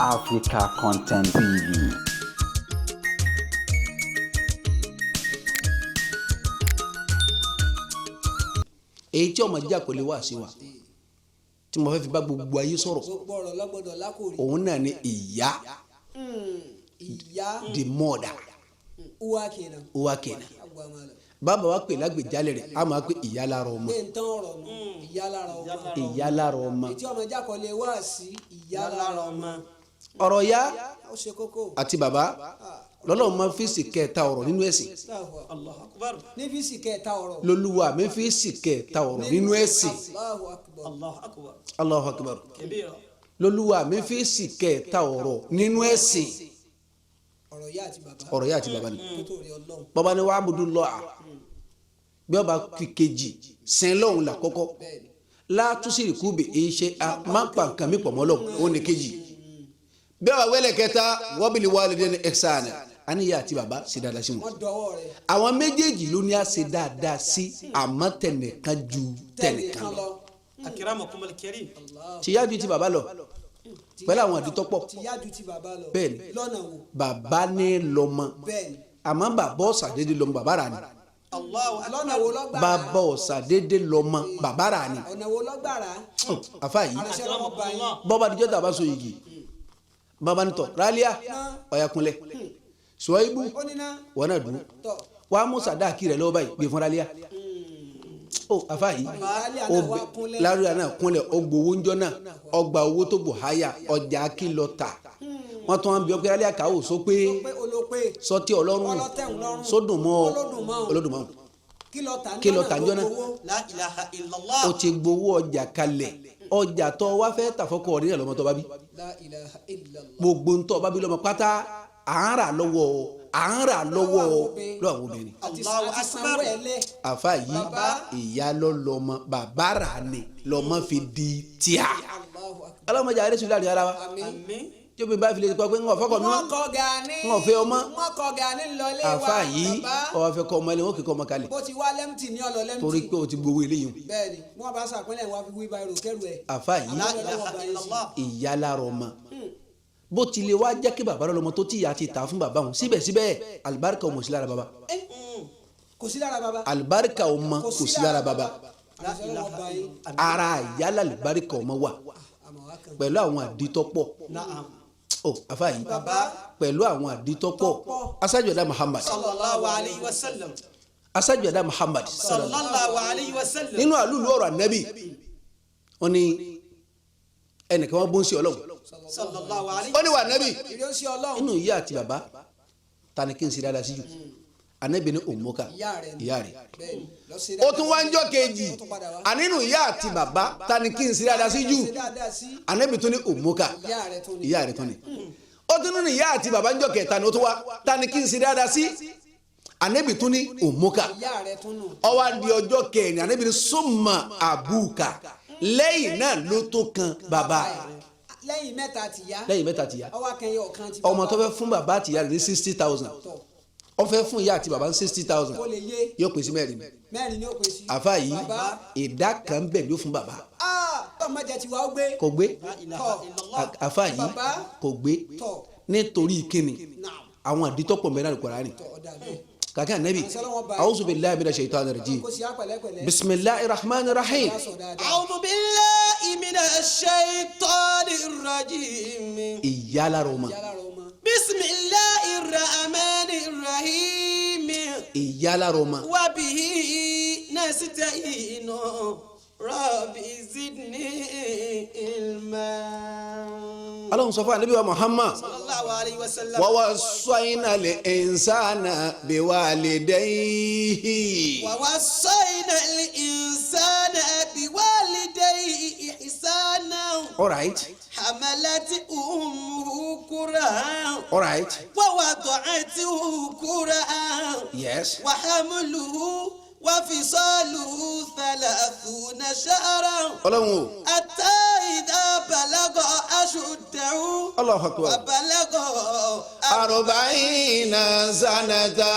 Africa Content TV. Èyí tí ọmọ jẹ́ àkọlé wá sí wa tí mo fẹ́ fi bá gbogbo ayé sọ̀rọ̀, Gbogbo ọ̀rọ̀ lọ́gbọ́dọ̀ lákòrí. òun náà ni ìyá. Ìyá. The mother. Uwa kenan. Uwa kenan. Agba malam. Bàbá wa pè lágbèjálẹ̀ rẹ̀, a máa pè ìyá lára ọmọ. Pé n tán ọ̀rọ̀ nù, ìyá lára ọmọ. Ìyá lára ọmọ. Ètí ọmọ jákọ̀lé wá sí ìyá lára ọmọ. Ọ̀rọ̀ ya Ó ṣe kókó. àti bàbá lọ́lọ́run máa fi sì kẹta ọ̀rọ̀ nínú ẹ̀sìn. Allahu akbar. Ní fíìsì kẹta ọ̀rọ̀. Lolúwa mi fi sì kẹta ọ̀rọ̀ nínú ẹ̀sìn. Allahu akbar. Allahu akbar. Allahu akbar. Kabira. Lolúwa mi fi sì kẹta ọ̀rọ̀ nínú ẹ̀sìn. Ọ̀rọ̀ ìyá àti bàbá. Ọ̀rọ̀ ya àti bàbá ni. Tó tó rí Ọlọ́run. Bàbá ni wàá budu lọ́à bí ọba fi kejì sìn lọ́hùn là kọ́kọ́ látúnṣe kúbi ìṣe a máa ń pa nǹkan mi pọ̀ mọ́ lọ́hùn ó ní kejì bí ọba wẹ́lẹ̀ kẹta wọ́bìlì wálé ní ẹ̀sán àníyá àti bàbá ṣe dáadáa sí wọn. Wọ́n dọwọ́ rẹ̀. Àwọn méjèèjì ló ní a ṣe dáadáa sí, àmọ́ tẹnìkan ju tẹnìkan lọ. Akramakum al-karim. Tìyá ju ti bàbá lọ pẹ̀lú àwọn àdìtọ́pọ̀. Tìyá ju ti bàbá lọ. Bẹ́ẹ̀ni. Lọ́nà wo? Bàbá ní lọ́mọ. Bẹ́ẹ̀ni. Àmọ́ bàbá ọ̀sàdédé lọ́mọ, bàbá rà ní. Allahu akbar. Lọ́nà wo lọ́gbàrá? Bàbá ọ̀sàdédé lọ́mọ, bàbá rà ní. Ọ̀nà wo lọ́gbàrá? Àfa yìí. Àrẹsẹ́ lọ́wọ́ bá yín. Bọ́ba àdìjọ́ tàbá so yìgì, bàbá nítọ̀ rálíà ọ̀yàkúnlẹ̀ sùwáìbù. Ó níná. Wọn náà dùn. Tọ̀. Wàá mú sàdáàkì rẹ̀ lọ́wọ́ báyìí gbé fún rálíà ó àfa yìí. Rálíà ó náà wá kúnlẹ̀. Rálíà náà kúnlẹ̀, ó gbowó ńjọ́ náà, ọgbà owó tó bò háyà ọjà kìlọ̀ tà wọ́n tún wọn bí ọkẹ́ rálíà kàwọ́ sọ pé Pé olópe. sọtí ọlọ́run Ọlọ́tẹ̀hún lọ́rùn. sódùn mọ́ ọ. Olódùn mọ́ ọ. Olódùn mọ́ ọ. Kí lọ tà Kí lọ tà ńjọ́ náà? gbowó. La ilaha illallah. Ó ti gbowó ọjà kalẹ̀, ọjà tó wá fẹ́ tà fọ́kọ ọ̀rẹ́ rẹ̀ lọ́mọ tó bá bí. La ilaha illallah. Gbogbo ntọ́ bá bí lọ́mọ pátá à ń rà lọ́wọ́, à ń rà lọ́wọ́ lọ́wọ́ àwọn obìnrin. Àti Allahu àti akbar. sanwó ẹ̀ lẹ̀. Àfa yìí, ìyá lọ́lọ́mọ, bàbá rà ní lọ́mọ fi di tíà. Allahu akbar. Ọlọ́mọdé àárẹ̀ sùn láàrin ara wa. Àmín. Àmín. Tí obìnrin bá fi lè kọ́ pé ń wọ̀ fọ́kọ̀ mi Wọ́n wọ́n kọ gani. Wọ́n fẹ́ ọmọ. Wọ́n kọ gani lọlé wa. Àfa yìí, Bàbá. ọwọ́ fẹ́ kọ́ ọmọ ilé wọn kì í kọ́ ọmọ kalẹ̀. Bó ti wá lẹ́mtì ní ọlọ lẹ́mtì. Torí pé o ti gbowó eléyìí. Bẹ́ẹ̀ni, wọ́n bá sàpínlẹ̀ wọn fi wíbáìrò kẹrù ẹ̀. Àfa yìí, La ilaha illallah. ìyá lára ọmọ bó ti lè wá jẹ́ kí bàbá lọ́mọ tó tíya ti ta fún bàbá òun, síbẹ̀síbẹ̀ alibarika ọmọ sí lára bàbá. Kò sí lára bàbá. Alibarika ọmọ kò sí lára bàbá. La ilaha illallah. Ara ìyá alibarika ọmọ wà Àmọ̀ wá kan. pẹ̀lú àwọn àdìtọ́pọ̀. Na'am. Ó àfa yìí, pẹ̀lú àwọn àdìtọ́pọ̀, asájọ̀dá Muhammad. Sallallahu alayhi wa sallam. Asájọ̀dá Muhammad. Sallallahu alayhi wa sallam. Nínú àlùlù ọ̀rọ̀ ànábì, wọn ni ẹnìkan wọn bó ń ṣe Ọlọ́run. Sallallahu alayhi. Ó ní wà ànábì, Ìrí ó ń ṣe Ọlọ́run. inú ìyá àti bàbá ta ni kí n ṣe dáadáa sí jù? Ànábì ní òmùka Ìyá rẹ̀ ni. ìyá rẹ̀. Bẹ́ẹ̀ni, lọ ṣe Ó tún wá ń jọ́ kejì, Ó tún padà wá. ànínú ìyá àti bàbá ta ni kí n ṣe dáadáa sí jù? Ṣe dáadáa sí. Ànábì tún ní òmùka Ìyá rẹ̀ tún ni. ìyá rẹ̀ tún ni. Ó tún ní ìyá àti bàbá ń jọ́ kẹta ni ó tún wá, ta ni kí n ṣe dáadáa sí? Ànábì tún ní òmùka. Ìyá rẹ̀ tún nù. Ó wá di ọjọ́ kẹrin, Ànábì ní summa àbúkà, lẹ́yìn náà ló tó kan bàbá. Lẹ́yìn mẹ́ta ti yá. Lẹ́yìn mẹ́ta tìyá. Ọwọ́ akẹ́yẹ ọ̀kan ti Ọmọ bàbá. tó fẹ́ fún bàbá àtìyá rẹ̀ ní 60,000, Tọ̀. ó fẹ́ fún ìyá àti bàbá ní 60,000. Kó lè yé. Yóò pèsè mẹ́rin. Mẹ́rin ni ó pè sí. Àfa yìí, Bàbá. ìdá kan bẹ̀ ló fún bàbá. Ah, tọ́ ma jẹ tiwa ó gbé. Kò gbé. La ilaha illallah. Àfa yìí, Bàbá. kò gbé. Tọ̀. Nítorí kíni? Naam. Àwọn àdìtọ́pọ̀ mẹ́rin Al-Qur'ani. Tọ̀ ọ̀dà bẹ́ẹ̀. Kàkẹ́ ànábì, a'udhu billahi minash shaitani rajim. Kó sì á pẹ̀lẹ́pẹ̀lẹ́. Bismillahir rahmanir rahim. Yá sọ dáadáa. أعوذ بالله من الشيطان الرجيم. Ìyá lára ọmọ. Ìyá lára ọmọ. بسم الله الرحمن الرحيم. Ìyá lára ọmọ. وبه نستعين رب زدني علما. Ọlọ́run sọ fún ànábì wa Muhammad. صلى الله عليه وسلم. Wa wassayna al-insana biwalidayhi. ووصينا الإنسان بوالديه إحسانا. All right. حملت أمه كرها All right. ووضعته كرها Yes. وحمله وفصاله 30 شهرا Ọlọ́run o. حتى إذا بلغ أشده Allahu akbar. وبلغ 40 sanata.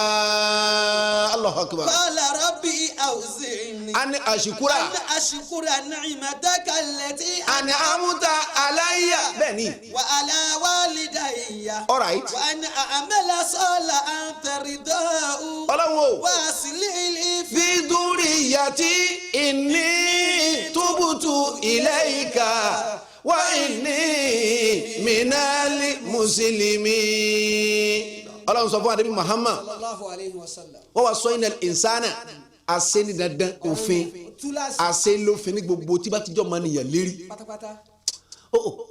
Allahu akbar. قال ربي أوزعني Ani ashukura. أن أشكر نعمتك التي Ani amuta alayya. Bẹ́ẹ̀ni. وعلى All right. وأن أعمل صالحا ترضاه Ọlọ́run o. وأصلح لي في Fi duriyati inni tubutu ilayka wa inni minal muslimin. Ọlọ́run sọ fún Adébí Muhammad Sallallahu alayhi wa sallam. wọ́n wá sọ iná ìnsánà àṣẹ ní dandan òfin Túláàsì àṣẹ lófin ní gbogbo tí bá ti jọ́ mọ́nìyàn lérí. pátápátá.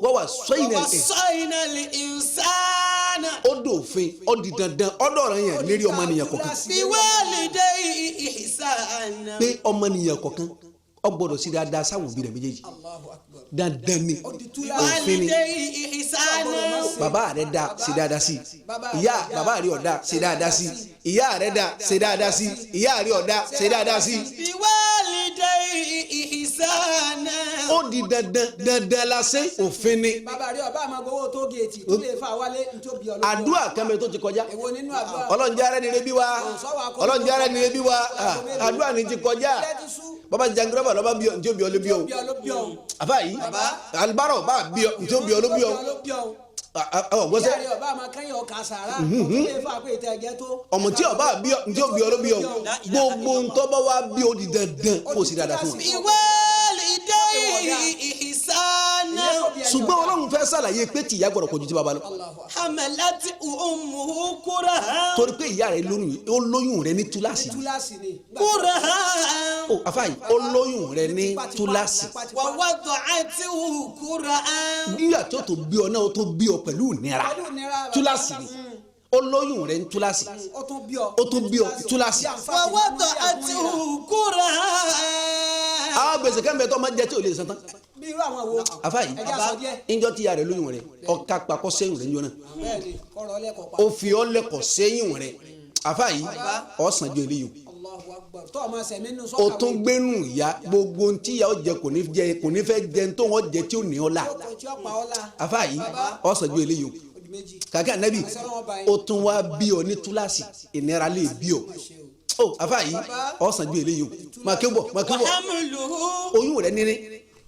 Wọ́n wá sọ iná ووصينا الإنسان ó dòfin ó di dandan ó dọ̀rọ̀ yẹn lérí ọmọnìyàn kọ̀ọ̀kan بوالديه إحسانا pé ọmọnìyàn kọ̀ọ̀kan ó gbọ́dọ̀ sí dáadáa sáwọn òbí rẹ̀ méjèèjì Allahu akbar. dandan ni Ó di túláàsì. òfin ni. بوالديه إحسانا Bàbá rẹ da ṣe dáadáa sí, ìyá bàbá rẹ ọ̀dà ṣe dáadáa sí, ìyá rẹ da ṣe dáadáa sí, ìyá rẹ ọ̀dà ṣe dáadáa sí. بوالديه إحسانا Ó di dandan dandan la ṣe òfin ni. Bàbá rẹ ọba àmọ́ gbowó tó géètì tó lè fa wálé ntóbi ọlọ́dún. Àdúrà kan bẹ tó ti kọjá. Èwo nínú àdúrà? Ọlọ́run jẹ́ ara ẹni rẹ bí wa, Ọlọ́run jẹ́ ara ẹni rẹ bí wa. Àdúrà ni ti kọjá. Ilé ti sú. Bàbá jangirọ́bà lọ́ba bí ọ ntí ó bí ọ ló bí ọ. Bí ọ ló bí ọ. Àfáà yìí alibárò bá bí ọ ntí ó bí ọ ló bí ọ. Bí ọ ló bí ọ. Ọ gbọ́sẹ̀ Ìyá rẹ ọba àmọ́ kẹ́yìn ọkà sàrà. Tó lè fa pé ìtẹ̀ ẹ̀jẹ̀ tó. ọmọ tí ọba bí ọ ntí ó bí ọ ló bí ọ. Gbogbo ntọ́ bá wa bí ọ di dandan kó o sì dáadáa fún wọn. بوالديه إحسانا Ṣùgbọ́n Ọlọ́run fẹ́ ṣàlàyé pé tìyá gbọ́dọ̀ kojú tí baba lọ. حملته أمه كرها Torí pé ìyá rẹ lóyún, ó lóyún rẹ ní túláàsì. Túláàsì ni. كرها Ó àfáàyè ó lóyún rẹ ní túláàsì. ووضعته كرها Nígbà tó tó bí ọ náà ó tó bí ọ pẹ̀lú ìnira. Pẹ̀lú ìnira. Túláàsì ni. Ó lóyún rẹ ní túláàsì. Ó tún bí ọ. Ó tún bí ọ túláàsì. ووضعته كرها Àwọn gbèsè kẹ́mbẹ́ tó máa jẹ tí ò lè san tán. Bí irú àwọn wo. Àfáàyè Ẹja sọ díẹ̀. ńjọ́ tí ìyá rẹ lóyún rẹ ọ̀ka papọ̀ sẹ́yìn rẹ níjọ́ náà. Bẹ́ẹ̀ni kọ̀rọ̀ lẹ́kọ̀ọ́ pa. Ó fi ọ́ lẹ́kọ̀ọ́ sẹ́yìn rẹ. Àfáàyè ọ̀sán ju eléyìí o. Allahu akbar. Tọ́ ọmọ sẹ̀mí nínú O sọ́kàwé. tún gbénu ìyá gbogbo ntí ìyá ó jẹ kò ní jẹ kò ní fẹ́ jẹ ntó wọn jẹ tí ò ní ọ la. Kò tí ó pa ọ́ la. Àfáàyè ọ̀sán ju eléyìí o. Ojú méjì. Kàkà nẹ́bì ó tún wá bí ọ ní túláàsì ìnira lè bí ọ. Ó àfáàyè ọ̀sán ju eléyìí o. Máa ké bọ̀ máa ké bọ̀. وحمله Oyún rẹ níní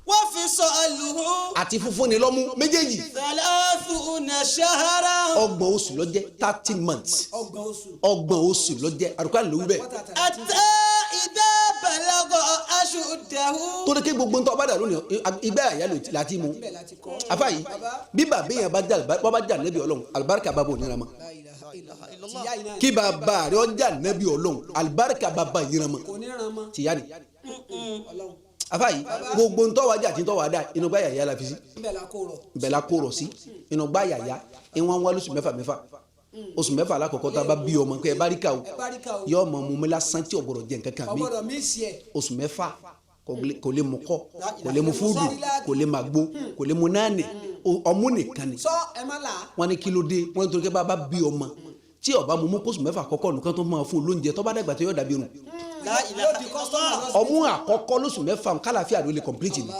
وفصاله àti funfun ni lọ́mú méjèèjì. 30 شهرا 30 oṣù ló jẹ́ 30 months. 30 oṣù. 30 oṣù ló jẹ́ àrùkọ́ àlè ló wí bẹ́ẹ̀. حتى إذا بلغ أشده Torí kí gbogbo ntọ́ bá dà lónìí igbá àyà ló láti mú. Bẹ́ẹ̀ láti kọ́. Àfáàyè bí bàbá yẹn bá jà bá bá jà nẹ́bí Ọlọ́run alibarika bàbá ò nira mọ́. La ilaha illallah. Tìyá yìí náà. Kí bàbá rẹ̀ ọjà nẹ́bí Ọlọ́run alibarika bàbá yìí rán mọ́. Kò ní ràn mọ́. Tìyá ni. Ọlọ́run. Àfáàyè gbogbo ntọ́ wa jà tí ntọ́ wa dà inú gbá yàyà la fi sí. Bẹ́ẹ̀ la kó rọ̀. Bẹ́ẹ̀ la kó rọ̀ sí inú gbá yàyà ìwọ̀n wá lóṣù mẹ́fà mẹ́fà. Oṣù mẹ́fà alákọ̀ọ́kọ́ tá a bá bí ọmọ pé ẹ bá rí ká o Ẹ bá rí ká o. yọ ọmọ mú mi lásán tí ò gbọdọ̀ jẹ nǹkan kan mi. Ọgbọ́dọ̀ mí sí ẹ̀. Oṣù mẹ́fà kò lè mu kọ́ kò lè mu fúdù kò lè màgbó kò lè mu náàní ọmú nìkan ni. Sọ ẹ má là á. Wọ́n ní kí ló dé wọ́n ní torí pé bá bá bí ọmọ tí ó bá mu mú kóṣù mẹ́fà àkọ́kọ́ nìkan tó máa fún un lóúnjẹ tó bá dàgbà tó yọ dàbí irun. لا إله Yóò di إلا kọ́sítọ́mù الله lọ́sibítù. Ọmú àkọ́kọ́ lóṣù mẹ́fà kálàfíà ló lè complete ni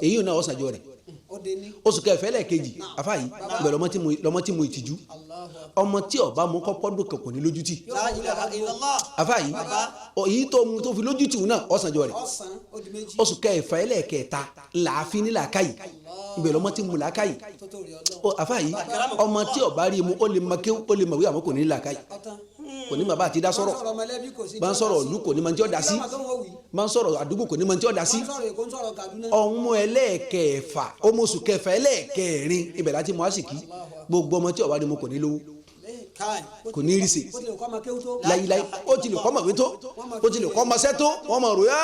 èyí náà ọ̀sànjọ rẹ̀. Ó de ní. Oṣù kẹfẹ́ lẹ́ẹ̀kejì àfáàyí bẹ̀rẹ̀ lọ́mọ tí mo ìtìjú ọmọ tí ó bá mu kọ́kọ́ dùn kò ní lójútì. لا إله إلا الله Àfáàyí èyí tó mu tó fi lójútì náà ọ̀sànjọ rẹ̀. Ọ̀sán ó di méjì. Oṣù kẹfà ẹlẹ́ẹ̀kẹta làáfin ní làákàyè ibẹ̀ lọ́mọ tí mu làákàyè. Tó tó rí Ọlọ́run. Ó àfáàyí ọmọ tí ó bá rí mu ó lè mọ kéwú ó lè mọ̀wé àmọ́ kò ní làákàyè Ọ̀tán. kò ní bàbá àti dá sọ̀rọ̀ Bá ń sọ̀rọ̀ mọ̀lẹ́bí kò sí. bá ń sọ̀rọ̀ ìlú kò ní mọ tí ó dá sí Lọ́mọ tó ń wò wí. bá ń sọ̀rọ̀ àdúgbò kò ní mọ tí ó dá sí. Bá ń sọ̀rọ̀ Èkó ń sọ̀rọ̀ Kaduna. Ọmọ ẹlẹ́ẹ̀kẹfà ọmọ oṣù kẹfà ẹlẹ́ẹ̀kẹrin ibẹ̀ láti mọ àsìkí gbogbo ọmọ tí ó bá rí mu kò ní lówó كاي kò ní rí sè Bó tilẹ̀ kọ́ ọmọ kéwú tó. láyíláyí ó ti lè kọ́ mọ̀wé tó ó ti lè kọ́ mọṣẹ́ tó wọ́n mọ̀ rò yá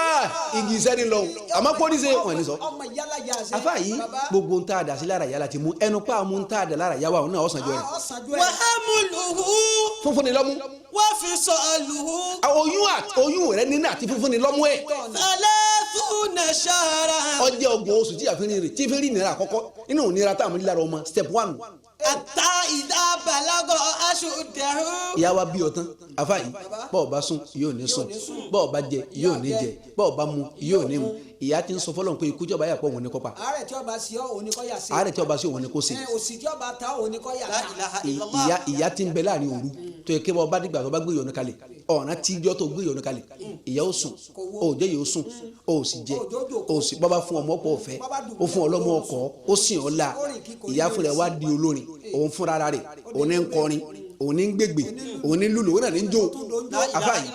igi iṣẹ́ ni lọ àmọ́ kó ní ṣe wọ́n ní sọ. Ọmọ yálà yà ṣe. Àfáà yìí Bàbá. gbogbo ń tá a dà sí lára ìyá la ti mú ẹnu pa mú ń tá a dà lára ìyá wa òun náà ọ̀sán jọ rẹ̀. Ọ̀sán jọ ẹ̀. وحمله Funfun ni lọ́mú وفصاله oyún rẹ nínú àti funfun ni lọ́mú ẹ̀. 30 شهرا Ọjọ́ 30 oṣù tí àfihàn rẹ̀ tí fi rí ìnira àkọ́kọ́ nínú ìnira tá a mú lára ọmọ step 1. حتى إذا بلغ أشده Ìyá wa bí ọ tán àfáà yìí bọ́ọ̀ bá sùn yóò ní sùn bọ́ọ̀ bá jẹ yóò ní jẹ bọ́ọ̀ bá mu yóò ní mu ìyá ti ń sọ fọlọ́n pé ikú jọba yà pọ̀ òun ní kópa Àárẹ̀ tí ó bá sí ọ òun ni kó yà sí. àárẹ̀ tí ọba sí òun ní kó ṣe. Ẹ, òsì tí ó bá ta òun ni kó yà لا ta. إله إلا الله Ìyá ti ń bẹ láàrin òru tó yẹ kí wọ́n bá dìgbà tó bá gbé ìyọnu kalẹ̀ ọ̀ràn tí ijọ́ tó gbé ìyọnu kalẹ̀ ìyá ó sùn ó jẹ́ yóò sùn ó sì jẹ ó sì bọ́ bá fún ọmọ ọ̀pọ̀ ọ̀fẹ́ ó fún ọlọ́mọ ọkọ̀ ó sìn ọ́ la ìyá fúnra wá di olórin. Òun fúnra rẹ̀, òun ní ń kọrin, òun ní ń gbègbè, òun ní ń lùlù, òun náà ní ń jó. Afa yìí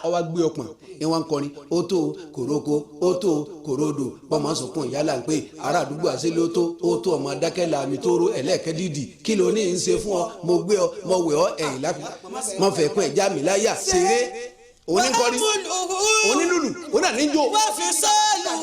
ó wá gbé ọpọ̀n, ní wọ́n ń kọrin: ó tó kòrókó, ó tó kòródò, bọ́mọ sunkún, ìyálà ń pè ará àdúgbò àṣẹlẹ̀, ó tó, ó tó, ọmọ dákẹ́ làmì tó ró ẹlẹ́ẹ̀kẹ́ dídì. Kí ló ní í ṣe fún ọ? Mo gbé ọ, mo wẹ̀ ọ, ẹ̀yìn láfi mo fẹ́ kún ẹ̀já mi láyà ṣeré. Òun ní ń kọrin, òun ní lùlù, òun náà ní ń jó. وفصاله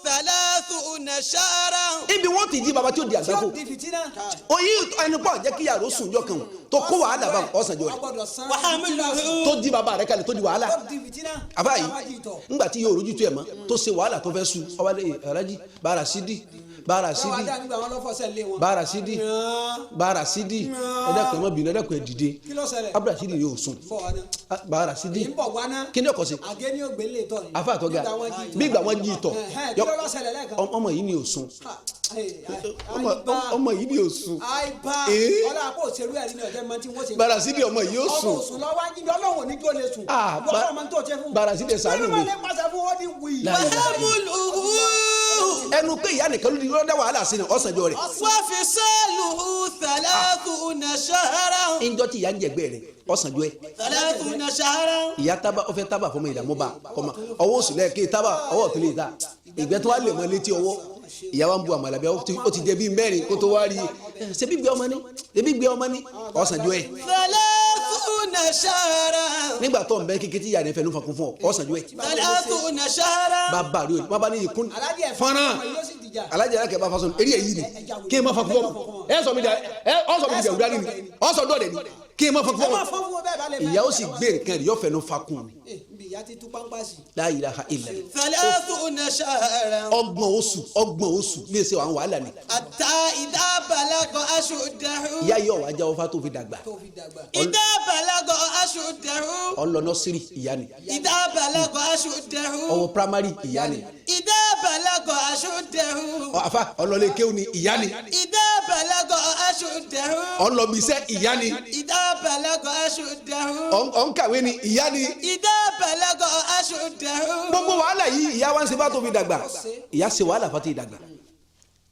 30 شهرا. Ibi wọn ti jí baba tí ó di Tí ó àgbákò. di fìtínà. Oyin ẹni pọ̀ jẹ́ kí yàrá ó sùn jọ kan tó kó wàhálà bá ọ̀sánjọ́ rẹ̀. Ọgbọ́dọ̀ san. وحمله Tó jí baba rẹ̀ kalẹ̀, tó di wàhálà. Ó di fìtínà. Àbá yìí, Bàbá jí ìtọ̀. ńgbà tí yóò rójú tó ẹ̀ mọ́, tó ṣe wàhálà, tó fẹ́ su ọwálé alájí bára sídì bára Báwa sídì dá nígbà wọn lọ́fọ̀ọ́sẹ̀ lé wọn. bára sídì bára sídì, ẹ dákun, ẹ má bínú, ẹ dákun, ẹ dìde. Kí ló ṣẹlẹ̀? Abúlé sídì yóò sùn. Bọ̀ wá ná. Bára sídì. Ń bọ̀ wá ná. Kí ni ọkọ̀ sí? Àgé ní ògbé lè tọ̀ ni. Afa àtọ́gà Nígbà wọn jí ìtọ̀. bí ìgbà wọn jí ìtọ̀. Ẹ̀hẹ́n, kí ló ló ṣẹlẹ̀ lẹ́ẹ̀kan? Ọmọ yìí ni ò sùn. Ha, àìbá. Ọmọ yìí ni ò sùn. Àìbá. Ee. Ọlá àpò òṣèlú ẹ̀rí ni ọ̀jẹ̀ mọ tí wọ́n ṣe. Bára sídì, ọmọ yìí ó Ọmọ sùn. òsùn lọ́wọ́ á jí bí Ọlọ́run ò ní kí ó lè sùn. Ah, Ìwọ ọmọ tó ṣe fún. Bára sídì, ṣàánú Nínú mi. wọn lè pàṣẹ fún wọn ní wì. La ilaha. وحمله Ẹnu pé ìyá nìkan ló di lọ́dẹ wàhálà sí ni ọ̀sánjọ́ rẹ̀. وفصاله 30 شهرا. Ńjọ́ tí ìyá ń jẹ̀gbẹ́ rẹ̀, ọ̀sánjọ́ ẹ̀. 30 شهرا. Ìyá tábà, ó fẹ́ tábà fọmọ, ìdààmú bá ọmọ. Ọwọ́ òsì lẹ́ẹ̀kẹ́ tábà, ọwọ́ ọ̀tún lè ta, ìgbẹ́ tó wá lè mọ létí ọwọ́. Ìyá wa ń bu àmàlà bí ó ti jẹ bíi mẹ́rin kó tó wá rí i. Ṣé bí gbé ọmọ ní, ṣé bí gbé ọmọ ní, ọ̀sánjọ́ ẹ̀. 30 شهرا. Nígbà tó ń bẹ kékeré tí ìyá rẹ̀ fẹnu fakun fún ọ, ọ̀sánjọ́ ẹ̀. 30 شهرا. Bàbá rẹ̀ ò bàbá ní ikún Alájì ẹ̀fọ́ fọ́nrán. ọmọ yóò sì dìjà. Alájà yàrá kẹfà fasọ eré yìí ni kí n má fakun fún ọ. Ẹ sọ mi dà, ẹ ọ sọ mi dà wúdà ni ọ sọ dọ́ọ̀dẹ̀ ni kí n má fakun Ẹ fún máa ọ. fọ́ fún wọn bẹ́ẹ̀ bá lè fẹ́. Ìyá ó sì gbé nǹkan rẹ̀, yóò fẹnu fakun ni. Eh, ibi ìyá ti tú páńpá sí. La ilaha illallah. 30 شهرا. 30 oṣù, 30 oṣù bí ẹ ṣe wà ń wàhálà ni. حتى إذا بلغ أشده. Ìyá yìí ọ̀wá jáwọ́ fá tó fi dàgbà. Tó fi dàgbà. إذا بلغ أشده. Ọlọ nursery, ìyá ni. إذا بلغ أشده. Ọwọ́ primary, ìyá ni. إذا بلغ أشده. Àfa ọlọlẹ kéwù ni, ìyá ni. إذا بلغ أشده. Ọlọbisẹ, ìyá ni. إذا بلغ أشده. Ọ̀nkàwé ni, ìyá ni. إذا بلغ أشده. Gbogbo wàhálà yìí ìyá wa ń ṣe bá tó fi dàgbà. Ìyá ṣe wàhálà fá tó fi dàgbà,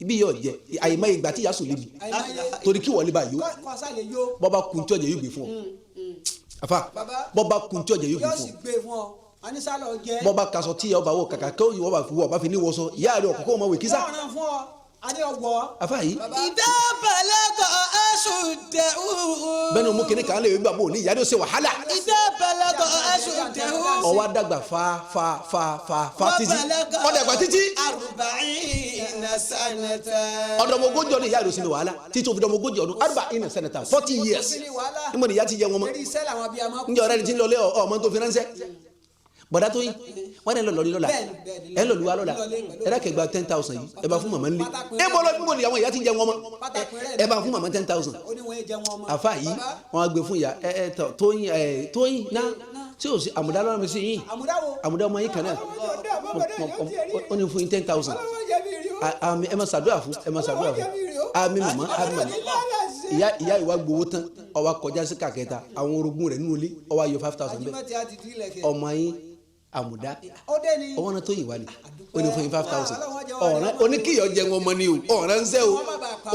ibi yóò jẹ àyèmọ́ ìgbà tí ìyá sùn lébi Àìmọye. torí kí wọlé bá yó. Kọ́ sá lè yó. Bọ́ba kun tí ọjà yóò gbé fún ọ, àfa. Bàbá. Bọ́ba kun tí ọjà yóò gbé Yóò fún sì ọ. gbé fún ọ. Anísà lọ jẹ. Bọ́ba kaṣọ tí ìyá ọba wọ, kàkà kí wọ́n bá fi wọ́ ọba fi ní wọ́sọ, ìyá rẹ̀ ọ̀kọ̀kọ́ ọmọ wẹ̀ kísà. Yóò ràn fún ọ. Adé ọgbọ. Àfa yìí. إذا بلغ أشده. Bẹ́ẹ̀ni o mú kinní kan lè gbà bò ní ìyá ni ó ṣe wàhálà. إذا بلغ أشده. Ọwọ́ dàgbà fa fa fa fa fa títí ọ̀dàgbà títí. 40 سنة. Ọ̀dọ́mọgójì ọdún, ìyá rẹ̀ ò sí ní wàhálà títí ó fi dọ́mọgójì ọdún, 40 سنة, 40 years. Níbo ni ìyá ti jẹ wọn mọ́? Eré iṣẹ́ làwọn abiyamọ kú. Njẹ́ ọ̀rẹ́ ni ti ń lọlé ọmọ tó fi ránṣẹ́ bọ̀dá tó yín wọ́n ní lọ lọ́rí lọ́la, ẹ lọ lùwà lọ́la, ẹ dákẹ́ gba 10,000 yìí, ẹ bá fún màmá ńlẹ̀. Ẹ bọ́ lọ níbo ni àwọn ìyá ti jẹ wọn mọ́? Ẹ bá fún màmá 10,000. Ó ní wọ́n jẹ wọn ọmọ. Àfa yìí, wọ́n á gbé fún ìyá ẹ ẹ tọ Tóyìn, ẹ Tóyìn náà tí o sì àmùdá lọ́rọ̀ mi sí yín. Àmúdáwo. Àmùdá ọmọ yín kan náà, ó ní fún yín 10,000. Àmì, ẹ máa ṣàdúrà fún, ẹ máa ṣàdúrà fún. Àmì màmá, àmì màmá. Ìyá ìwà gbowó tán, ó wá kọjá sí kàkẹta àwọn orogún rẹ̀ nínú ilé, ó wá yọ 5,000 bẹ́ẹ̀. Ajímọ̀tì á ti di ilẹ̀ kẹ́. Ọmọ yín àmùdá. Ó dé ni. Ọwọ́ náà tó yìn wá ni ó ní fún yín 5,000. Ọ̀ràn oníkìyọ̀ jẹun ọmọ ni o, ọ̀ràn ń sẹ́ o,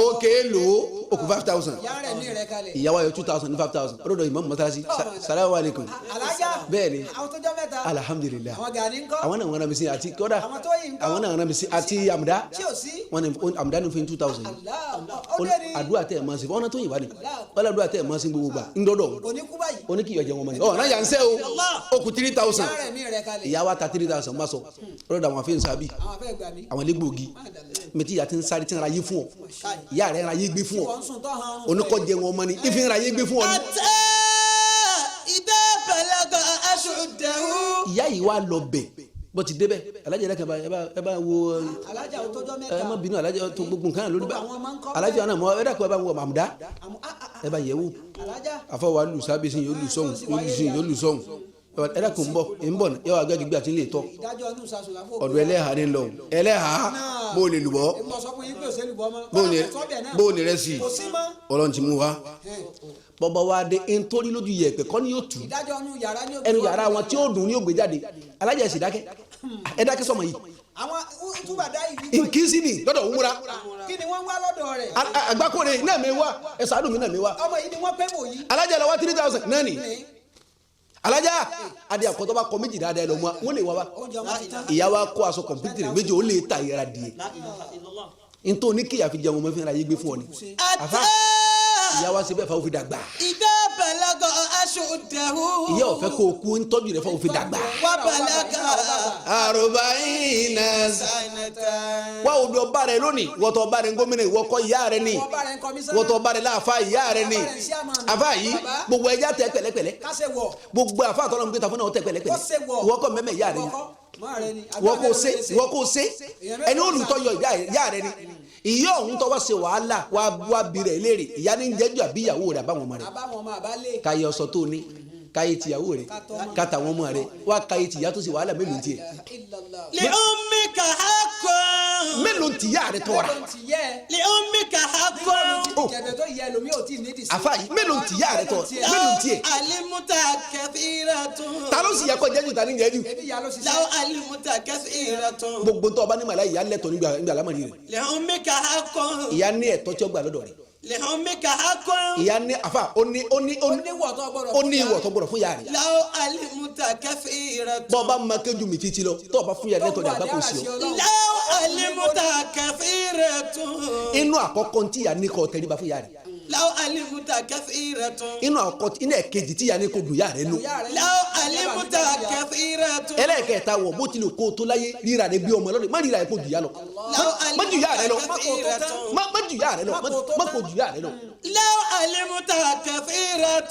òkè lò ó, òkú 5,000. Ìyá rẹ̀ ní rẹ̀ kalẹ̀. Ìyàwó ayọ̀ 2,000 ní 5,000 ọdọọdọ ìmọ̀ mọ́tàlásí. Salamu alaykum. Alájà. Bẹ́ẹ̀ ni. Àwọn tó jọ mẹ́ta. Alhamdulilah. Àwọn gàrí ńkọ́? Àwọn náà wọn rán mi sí àti kódà. Àwọn tó yìí ńkọ́? Àwọn náà rán mi sí àti àmùdá. Tí ò sí. Wọn ní àmùdá ní fún yín 2,000. Allah, ó dé ni. Àdúrà tẹ̀ ẹ̀ máa ń ṣe ọ̀nà tó yìn wá ni wọ́n àdúrà tẹ̀ ẹ̀ máa ń ṣe gbogbo gbà ńdọ́dọ̀. Kò ní kú báyìí. Oníkìyọ̀ jẹun ọmọ ni ọ̀ràn yà ń sẹ́ o, ó kù 3,000. Ìyá rẹ̀ ní rẹ̀ kalẹ̀. Ìyá wa ta 3,000 bá sọ ọlọ́dọ̀ àwọn afẹ́yìn sábì. Àwọn afẹ́ gbà mí. Àwọn elégbòogi mẹtí ìyá ti ń sáré tí ń ra yé fún ọ, ìyá rẹ̀ ń ra yé gbé fún ọ. Wọ́n ń sùn tó hàn án. Oníkọ́ jẹun ọmọ ni ìfi ń ra yé gbé fún ọ ni. حتى إذا بلغ أشده. Ìyá yìí wá lọ bẹ̀ bó ti débẹ̀, alájà ẹ̀rẹ́ kan ẹ bá wo. Alájà ó tọ́jọ́ mẹ́ta. Ẹ má bínú alájà tó gbogbo nǹkan lórí bá. Gbogbo àwọn ọmọ ń kọ́. Alájà náà mọ ẹ dákun, ẹ bá wo àmùdá. Àmú ah ah. Ẹ bá yẹ̀ wò. Alájà. Àfọwọ́ alù sábẹ́sìn yóò lù sọ́hùn, yóò lù sìn, yóò lù sọ́hùn. Ẹ dákun, ń bọ̀ ń bọ̀, yóò wá gbẹ́gbẹ́ àti ilé tọ́. Ìdájọ́ inú sasùn láfò. Ọ̀dọ̀ ẹlẹ́hàá ní lọ, ẹlẹ́hàá bó o lè lùbọ́. Èmi sọ fún yín pé òṣèlú bọ́ mọ́. Bó o ní rẹ sí. Kò sí mọ́. Ọlọ́run ti mú wa bọ́bá wa dé ntórí lójú yẹ̀pẹ̀ kọ́ ni yóò tù. Ìdájọ́ inú yàrá ní Ẹnu yàrá wọn tí ó dùn ní yóò gbé jáde. Alájà, ẹ̀sìn dákẹ́, ẹ dákẹ́ sọmọ yìí. Àwọn túbà dá ìdí. Nkísí ni lọ́dọ̀ òwúra. Kí Kí ni wọ́n ń wá lọ́dọ̀ rẹ̀? Àgbákòrè náà mi wá, ẹ ṣàánú mi náà mi wá. Ọmọ yìí ni wọ́n pé wò yìí. Alájà lọ wá 3,000 náà ni. Alájà adé àkọ́tọ́ bá kọ méjì dáadáa ẹ lọ mú wa, wọ́n lè wá wa. Oúnjẹ ọmọ ti tán. Ìyá wa kó aṣọ kọ̀mpútì rẹ̀ méjì, ó lè ta ìyára díẹ̀. Ntọ́ ní kíyà fi jẹun ọmọ fi ra yé gbé fún ọ ni. Àfa ìyá wa ṣe bẹ́ẹ̀ fa ó fi dàgbà. إذا بلغ أشده. Ìyá ò fẹ́ kó o kú, ń tọ́jú rẹ̀ fa ó fi dàgbà. وبلغ Àrùbáyìnà سنة. wá odò ọba rẹ lónìí, wọ́tọ̀ ọba rẹ gómìnà, ìwọ́kọ̀ ìyá rẹ ni, Wọ́n bá rẹ̀ ń kọmísánná. wọ́tọ̀ ọba rẹ láàfa ìyá rẹ ni. Àfa yìí gbogbo ẹja tẹ pẹ̀lẹ́pẹ̀lẹ́, Ká ṣe wọ̀. gbogbo àfa àtọ́nà gbé ta fún náà tẹ Ó pẹ̀lẹ́pẹ̀lẹ́, ṣe wọ̀. ìwọ́kọ̀ mẹ́mẹ́ ìyá rẹ ni, Wọ́kọ́. Mọ́ rẹ ni. wọ́n kò ṣe, wọ́n kò ṣe ẹni olùtọ́yọ ìyá rẹ ni. Ìyá ọ̀hún tó wá ṣe wàhálà wá bi rẹ̀ léèrè, ìyá ní jẹ́jú àbí ìyàwó rẹ̀ àbáwọn ọmọ rẹ̀. Àbáwọn ọmọ àbálẹ̀. Káyé ọsọ tó ní, káyé tìyàwó rẹ̀, kátàwọn ọmọ rẹ̀, wá káyé tìyá tó ṣe wàhálà mélòó tiẹ̀. Illallah. لأمك حق. Mélòó tìyá rẹ̀ tọ́ra. Mélòó ti yẹ? لأمك حق. Oh. Jẹ̀bẹ̀ tó yẹ lomi ò tí ì nídìí sí. Àfa yìí mélòó tìyá rẹ̀ tọ́, mélòó tiẹ̀. علمت كثيرة. Ta ló sì yẹ kó jẹ́jú, ta ní jẹ́jú. Ebi ìyá ló ṣiṣẹ́. لو علمت كثيرة. Gbogbo tó ọba ní màlá, ìyá lẹ́tọ̀ọ́ nígbà àlámọ̀rí rẹ̀. لأمك حق. Ìyá ní ẹ̀tọ́ tí ó gbà lọ́dọ̀ rẹ̀. لأمك حق. Ìyá ní àfa ó ní ó ní ó Ó ní ní wọ̀ tó gbọ́dọ̀. ó ní ìwọ̀ tó gbọ́dọ̀ fún ìyá rẹ̀. لو علمت كثيرة. Bọ́ ọba máa kéjú mi títí lọ, tó ọba fún ìyá lẹ́tọ̀ọ́ ní àgbákò sí ọ. لو علمت كثيرة. Inú àkọ́kọ́ tí ìyá ní kó tẹríba fún ìyá rẹ̀. لو علمت كثيرة. Inú àkọ́kọ́, inú ẹ̀kejì tí ìyá ní kó dùn ìyá rẹ̀ nù. لو علمت كثيرة. Ẹlẹ́ẹ̀kẹta wọ̀ bó tilẹ̀ kó o tó láyé ríra rẹ̀ bí ọmọ lọ́dọ̀, má ríra rẹ̀ kó ju ìyá lọ. لو Má ju ìyá rẹ̀ lọ. علمت كثيرة. Má ju ìyá rẹ̀ lọ. Má kó ju ìyá rẹ̀ lọ. لو علمت كثيرة.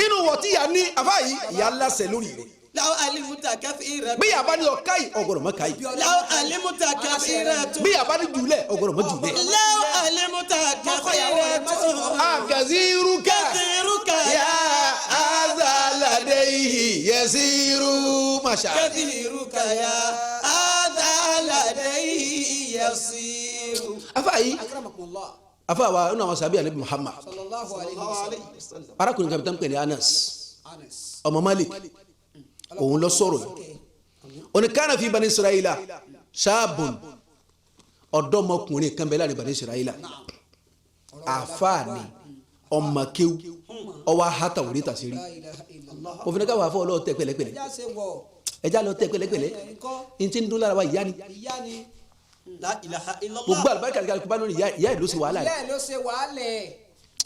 Inú wọ̀ tí ìyá ní àfa yìí, ìyá láṣẹ lórí rẹ̀. لو علمت كثيرة. Bí ìyá bá ní ọ káyì, ọ̀gbọ̀dọ̀ má káyì. لو علمت كثيرة. Bí ìyá bá ní jùlẹ̀, ọ̀gbọ̀dọ̀ má jùlẹ̀. لو علمت كثيرة. Àkàzírúkà كثيرك yá azaladeyi yẹsiru masha. كثيرك يا هذا لديه يصير. Afa yìí, Akramakumullah. afa wa inú àwọn sábẹ́ anabi Muhammad, Sallallahu alayhi wa sallam. arákùnrin kan tó ń pè ní Anas Anas. ọmọ Malik, òun lọ sọ̀rọ̀ yìí. Oníkànnà fi Bani Israila ṣáàbùn, ọ̀dọ́mọkùnrin kan bẹ láàrin Bani Israila, àfáàní ọmọkéwú, ọwọ́ ahata òrí tàṣírí. La ilaha illallah. Òfin ká wà fún ọlọ́ọ̀ tẹ pẹ̀lẹ́pẹ̀lẹ́. Ẹja ṣe wọ̀. Ẹja lọ tẹ pẹ̀lẹ́pẹ̀lẹ́, n ti ń dún lára wa ìyá ni. Ìyá ni. لا إله إلا Gbogbo الله. àlùbáríkà kálukú bá lórí ìyá, ìyá ìlú sí wàhálà Ìyá rẹ̀. ẹ̀ ló ṣe wàhálẹ̀.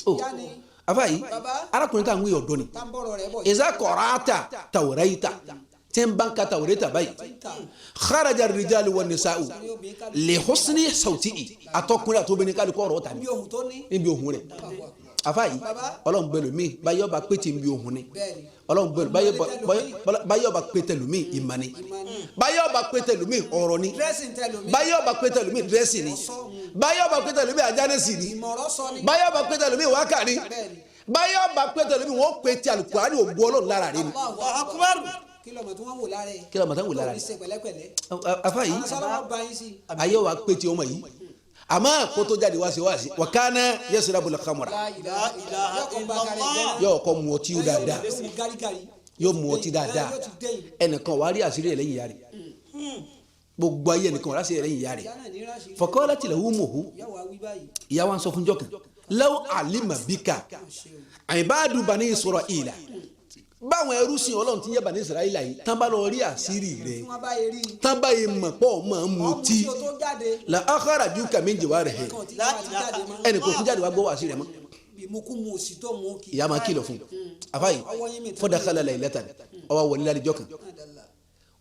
O Ìyá ni. afa yìí, Baba. arákùnrin tá à ń wí ọ̀dọ́ ni. Tá ń bọ̀rọ̀ rẹ̀ bọ̀ yìí. Ìza kọ̀ráàtà tàwùrẹ́yìtà tí ń bá ń ka tàwùrẹ́yìtà báyìí, kharaja rijalu wan nisa'u li husni sawtihi, àtọkùnrin àtobìnrin kálukú ọ̀rọ̀ ta ni Bí ohun tó ní. níbi ohun rẹ̀. Afa yìí, Baba. ọlọ́run bẹ lómi báyọ̀ bá pété níbi ohun ni. Bẹ́ẹ̀ni. Ọlọ́run bẹ báyọ̀ bá pété lómi ìmọ̀ ni, báyọ̀ bá pété lómi ọ̀rọ̀ ni, Dressing tẹ lomi. báyọ̀ bá pété lómi dírẹ́sì ni, báyọ̀ bá pété lómi ajánẹ́sì ni, Ìmọ̀ràn sọ ni. báyọ̀ bá pété lómi wákà ni, Bẹ́ẹ̀ni. báyọ̀ bá pété lómi wọ́n pété alukurani ògo ọlọ́run lára rẹ ni. Allahu الله أكبر. Kí lọ́mọ tí wọ́n wò lára ẹ̀. Kí lọ́mọ tí wọ́n wò lára Tó rẹ̀? ní ṣe pẹ̀lẹ́pẹ̀lẹ́. Afa yìí, Àwọn sọ́lọ́wọ́ bá yín sí. ayé wa pété ọmọ yìí, àmọ́ kótó jáde wá sí wá sí wakana yasrabu al-khamra. La ilaha ilaha Yọkọ̀ bá kárẹ̀ illallah. jẹ́. Yóò kọ́ mu ọtí dáadáa. Yóò mú gárígárí. Yóò mu ọtí dáadáa. Yóò ti dẹ́yìn. Ẹnìkan wàá rí àṣírí ẹ̀ lẹ́yìn ìyá rẹ̀, gbogbo ayé ẹnìkan wàá rí àṣírí ẹ̀ lẹ́yìn ìyá rẹ̀. Ìyá náà ní ránṣẹ́. Faqalat lahu ummuhu, Ìyá wa wí báyìí. ìyá wa ń sọ fún jọkàn, law alima bika ibadu bani Israila, báwọn ẹrú sìn ọlọ́run ti ń yẹ bani Israila yìí tán bá lọ rí àṣírí rẹ̀, Tí wọ́n bá yẹ rí i. tán bá yẹ mọ̀ pọ̀ mọ̀ ń Ọmú mutí, tí o tó jáde. la akhrajuka min jawarihi, Kàn tí wọ́n ti jáde mọ́. ẹnì kò tún jáde wá gbọ́ àṣírí rẹ̀ mọ́. Ìmukúmu òsì tó mú kí. Ìyá máa kìlọ̀ fún un. Àfáyì fọdàkàlà laylatan, ọwọ́ wọlé lálejò kan,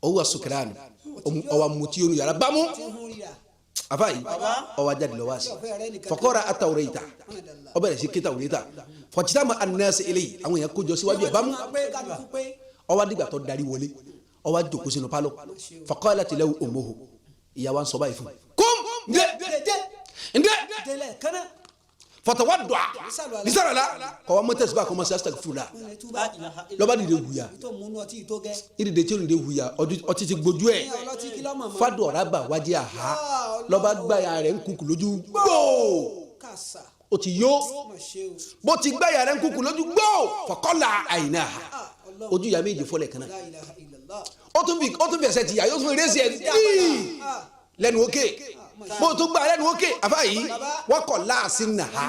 ọwọ́ asukiranu, ọwọ́ mutí yónú yàrá bámú. Tí ń hún ríra. Àfáyì ọwọ́ ajáde lọ́wọ́ àṣì fọkọ́ra atawurẹ́yìta, ó bẹ̀rẹ̀ sí kéta wùrẹ́ta fọ̀títàmù anasi eléyìí, àwọn èèyàn kójọ síwájú ẹ̀ bámú. Máa pé kálukú pé. Ọwọ́ adigbà tó darí wọlé, ọwọ́ àjòkó sínú pálọ̀, faqalat lahu ummuhu, ìyá wa ń sọ báyìí fún un. Kum ndé ndé Délẹ̀ kánná. fatawadda bisarala kọ́wa mọ́tẹ́sí bá kọ́mọ́sí astaghfirullah, Ilẹ̀ túbà. lọ́ba dìde wuya. Tó mú inú ọtí tó gẹ́. Ìdìde tí ó dìde wuya, ọtí ti gbójú ẹ̀. Ní ọlọ́tí kí lọ́mọ̀ mọ́. Fadọ̀rà bà wájú àhá, lọ́ba gbáya rẹ̀ ń kúkú lójú gbòò. Kàṣà. Ó ti yó. Mọ̀ ṣe o. Bó ti gbáya rẹ̀ ń kúkú lójú gbòò, fọkọ́lá àyìnà, ojú ìyá méjì fọlẹ̀ kan náà. La ilaha illallah. Ó tún fi ẹsẹ̀ tìyà, yóò tún fi rẹ́sì ẹ̀ díì lẹ́nu òkè. Bó o tún gbà lẹ́nu ókè àfa yìí wọ́n kọ̀ láàsì nà ha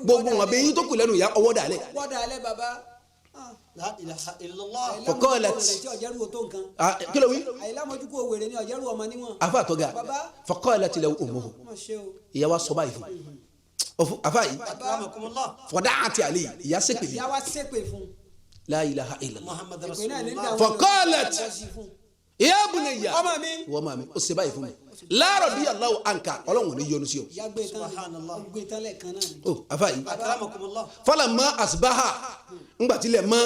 gbogbo wọn bẹ yín tó kù lẹ́nu ìyá ọwọ́ dàlẹ́. Wọ́dà alẹ́ bàbá. La ilaha illallah. Faqalat. Ọ̀jẹ̀rù tó nǹkan. Kí ló wí? Àìlámọ̀júkú wèrè ni ọ̀jẹ̀rù ọmọ níwọ̀n. Afa àtọ́gà Bàbá. faqalat lahu ummuhu Má ṣe o. ìyá wa sọ báyìí fún un afa yìí Akramakumullah. fọdá àti àlè ìyá sèpèlè Ìyá wa ṣépè fún. la ilaha illallah. Muhammad Ìpè náà ní rasulullah. dàwọn. Faqalat. Ya bunayya Ọmọ mi. wọ́n máa mi ó ṣe báyìí fún mi la radiyallahu anka ọlọ́run ò ní yọ́nú sí o. Ìyá gbé tán. Subhanallah. Ó gbé tán lẹ́ẹ̀kan náà ni. O afa yìí Akramakumullah. falamma asbaha ńgbàtilẹ̀ mọ́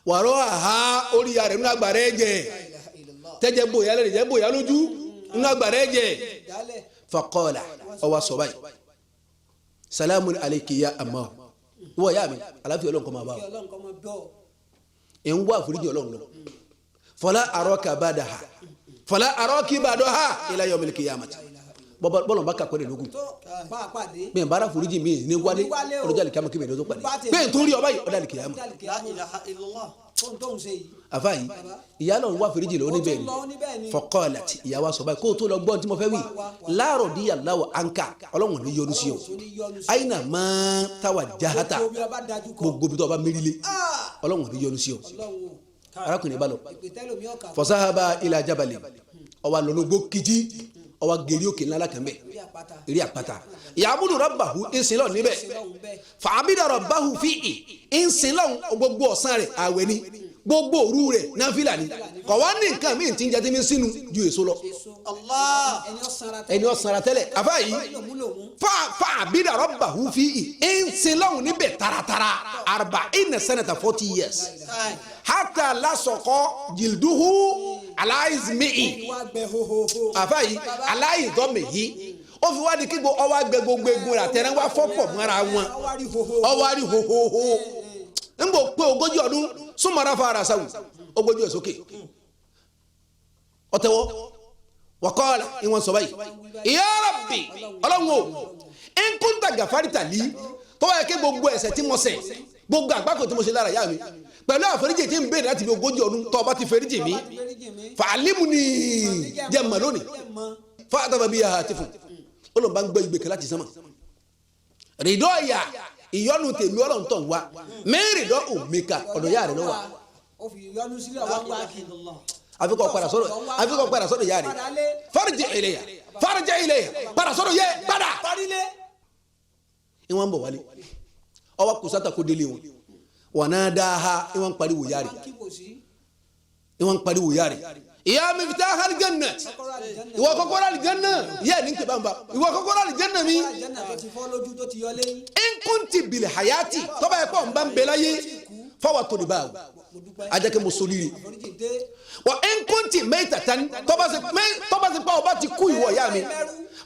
wàrọ̀ àhá orí ya rẹ̀ nínú agbára ẹ̀jẹ̀ tẹ́jẹ̀ bóyá lẹ́rìí jẹ́ bóyá lójú nínú agbára ẹ̀jẹ̀ Dálẹ̀. faqala ọwọ́ sọ báyìí salamu alayki ya amma wọ́n yá mi aláfíà ọlọ́run kọ́ máa bá Kí o Ọlọ́run kọ́ mọ bọ́. ẹ̀ ń wá àforíjì ọlọ́run lọ fọlá arọ́kà bàdà ha fọlá arọ́kì bàdọ́ ha ila yawmil qiyamati bọ́lọ̀ bá kà kọ́lé lógún Tó bá a pàdé. bẹ́ẹ̀ bára foríjì mi ní wálé Wálé o. ọlọ́jà lè kíámà kí mi ní o tó pàdé Bá tèmi. bẹ́ẹ̀ tó rí ọba yìí ọ̀dà lè kíámà La ilaha illallah. Fóun tóun ṣe yìí. àfa yìí ìyá lọ́run wá foríjì lọ níbẹ̀ Ó tún lọ níbẹ̀ ni ni. faqalat ìyá wa sọ báyìí kó o tó lọ gbọ́n tí mo fẹ́ wí la radiyallahu anka ọlọ́run ò ní yọ́nú sí o Ọlọ́run ò ní yọ́nú sí o. àyìnà máa tawajjahata Gbogbo bí ọba dájú kọ. gbogbo bí tó ọba mérílé Ah! ọlọ́run ò ní yọ́nú sí o Ọlọ́run o. arákùnrin bá lọ Ìpè tẹ́lómi ọkà. fasahaba ila jabali ọwa lọnàgbó kìjì ọwa gèrè òkè ńlá kan bẹ Orí àpáta. eré àpáta yàbùdù rọbàhù ìsìnlọ níbẹ̀ Ọlọ́run bẹ́ẹ̀. fàbídà rọbàhù fíì ìsìnlọ gbogbo ọ̀sán rẹ̀ àwẹ̀ ni gbogbo òru rẹ̀ náfìlà ni kọ̀ wá ní nǹkan míì tí ń jẹ tí mi sínú ju èso lọ Èso. Allah. Ẹni ọ̀sánra tẹ́lẹ̀. ẹni ọ̀sánra tẹ́lẹ̀ àfa yìí Lòmú lòmú. fàbídà rọbàhù fíì ìsìnlọ níbẹ̀ taratara arba'ina sanata 40 years Kai. hata lasọkọ jìlduhu aláìsímìí Ẹni wá gbẹ hohoho. àfa yìí aláìdọ́mì yìí ó fi wá di kígbo ọwọ́ àgbẹ̀ gbogbo egun rẹ̀ àtẹ̀rẹ́ wá fọ́pọ̀ mọ́ra wọn Ọwọ́ àrí hoho. ọwọ́ àrí hohoho ńgbò pé 40 ọdún súnmọ́ra fara sáwù ogójì ẹ̀ sókè ọ̀tẹ̀wọ́ wọ́kọ́ọ̀lá ìwọ̀n sọ báyìí ya Rabbi ọlọ́run o nkúntà gàfárìtà lí tọ́wọ́ yẹ kí gbogbo ẹ̀ṣẹ̀ tí mo ṣẹ̀ gbogbo àgbákò tí mo ṣe lára yá mi pẹ̀lú àforíjì tí ń béèrè láti fi 40 ọdún tọ́ ọba ti foríjì mi Foríjì mi. fàálímù ni jẹ́ mọ̀ lónìí Jẹ́ mọ̀. fàtàbà bíi àhàtì fún olùbá ń gbọ́ igbe kan láti sánmà rìdọ́ ìyà ìyọnu tèmi ọlọ́run tó ń wá mẹ́rìndọ́ òmìnira ọ̀dọ̀ yá rẹ̀ lọ́wọ́ Ó fi yọ́nú sílẹ̀ La wá wá ilaha kí. illallah. àfikọ́ padà sọ́dọ̀ àfikọ́ padà sọ́dọ̀ yá rẹ̀ Padà lé. farji ilayya farji ilayya padà sọ́dọ̀ yẹ padà. Parílé. ìwọ̀n ń bọ̀ wálé ọwọ́ kùsàtà kó délé wọn wọn náà dáa ha ìwọ̀n ń pariwo yá rẹ̀ Kí kò sí. ìwọ̀n ń pariwo yá rẹ̀ ìyá miftah al-jannat Kọ́kọ́rọ́ àlìjánà. ìwọ kọ́kọ́rọ́ àlìjánná yẹ ní tẹ̀ bá ń ba ìwọ kọ́kọ́rọ́ àlìjánná mi Kọ́kọ́rọ́ àlìjánà tó ti fọ́ lójú tó ti yọ lẹ́yìn. nkunti bili hayati tọ́ba yẹ kọ́ n bá ń bẹ láyé fọwọ́ tó de báwo Mo dúpẹ́. ajá kẹ́ mo soliri Àforíjì dé. wa nkunti mẹ́ta tani tọ́ba se pa ọba ti kú ìwọ ya mi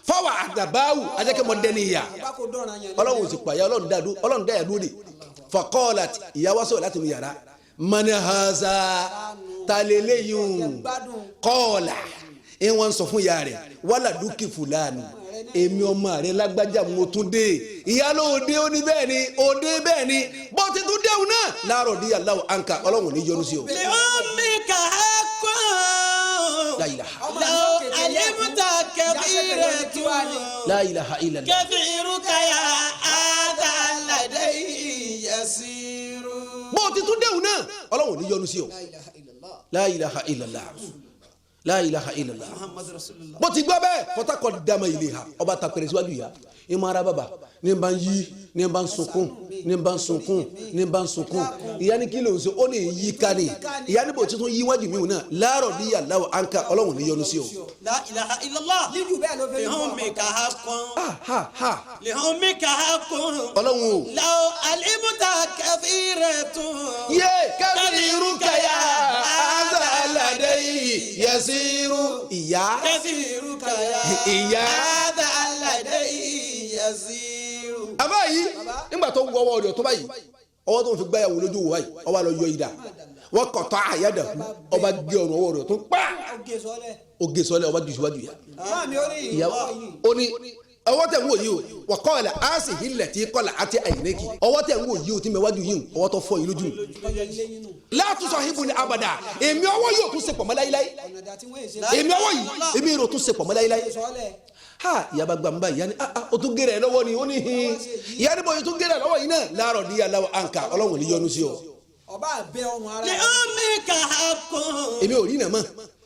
fọwọ́ àdàbáwò ajá kẹ́ mo dẹ́ni ya Bàbá kò dọ̀ràn yẹn. ọlọ́run ò sì pààyà ọlọ́run dàdú ọlọ́run dàyà dúró de faqalat ìyàwó sọ̀rọ̀ láti nu yàrá mani haza taleleyin kọ́ọ̀là ìwọ̀n sọ fún ìyá rẹ̀ wàlà dúkì fúlàní èmi ọmọ rẹ̀ lágbájá mo tún dé ìyá ló dé ó ní bẹ́ẹ̀ ni ó dé bẹ́ẹ̀ ni bó ti tún déhùn náà láàárọ̀ di aláwọ̀ ànkà ọlọ́run ò ní yọ́nú sí o. لأمك حق La ilaha لو علمت كبيرة la ilaha illallah. كثيرك يا هذا لدي يسير bó ti tún déhùn náà ọlọ́run ò ní yọ́nú sí o. La ilaha illallah. la ilaha illallah la ilaha illallah. محمد رسول الله bó ti gbọ́ bẹ́ẹ̀ fọtakọ̀ dama ilé ha ọba ta pẹrẹ síwájú ya ìmọ̀ ara bàbà ní bá ń yí ní bá ń sunkún ní bá ń sunkún ní bá ń sunkún ìyá ní kí ló ń sọ ó ní yí ká ní ìyá ní bò tuntun yí wájú mi wò náà láàárọ̀ bí yàrá ànká ọlọ́run ní yọ́nú sí o. لا إله إلا الله Líjù bẹ́ẹ̀ ló fẹ́ لأمك حق ha ha ha لأمك حق ọlọ́run o. لو علمت كثيرة yé kẹ́sìrú kẹyà azalade yẹsìrú ìyá كثيرك يا ìyá. هذا لدي يسير àbá yìí nígbà tó wọ ọwọ́ rẹ̀ tó báyìí ọwọ́ tó ń fi gbáyàwó lójú wò báyìí ọba lọ yọ idà wọ́n kọ̀tọ́ àyàdà ọba gé ọrùn ọwọ́ rẹ̀ tó ń pa Ó gé sọ́lẹ̀. ó gé sọlẹ̀ ọba jù síwájú yà Máa mi ó ní ìyàwó ó ní ọwọ́ tẹ̀ ń wò yìí o wọ́n kọ́ ọ̀la á sì hilẹ̀ tí kọ́là àti àyìnlẹ́kì ọwọ́ tẹ̀ ń wò yìí o tí mẹ́wájú yìí o ọwọ́ tó fọ́ yìí lójú. Ọyọ ilé yín nù. látúnṣe ìbò ní abàdà èmi ọwọ́ yóò tún ṣe pọ̀ mọ́ láíláí Ọ̀nà dà tí wọ́n èsè. èmi ọwọ́ yìí èmi yóò tún ṣe pọ̀ mọ́ láíláí Sọ́lẹ̀. Ha, ìyá bá gbà mú báyìí, ìyá ni ah ah, o tún gèrè ẹ lọ́wọ́ ni. Ó ní hin, ìyá ni bóyá o tún gèrè ẹ lọ́wọ́ yìí náà láàárọ̀ ní yàrá àǹkà, Ọlọ́run ò ní yọ́nú sí ọ. Ọba àbẹ ọrùn ara Li rẹ̀. ummika haqqun. Èmi ò rí iná mọ́,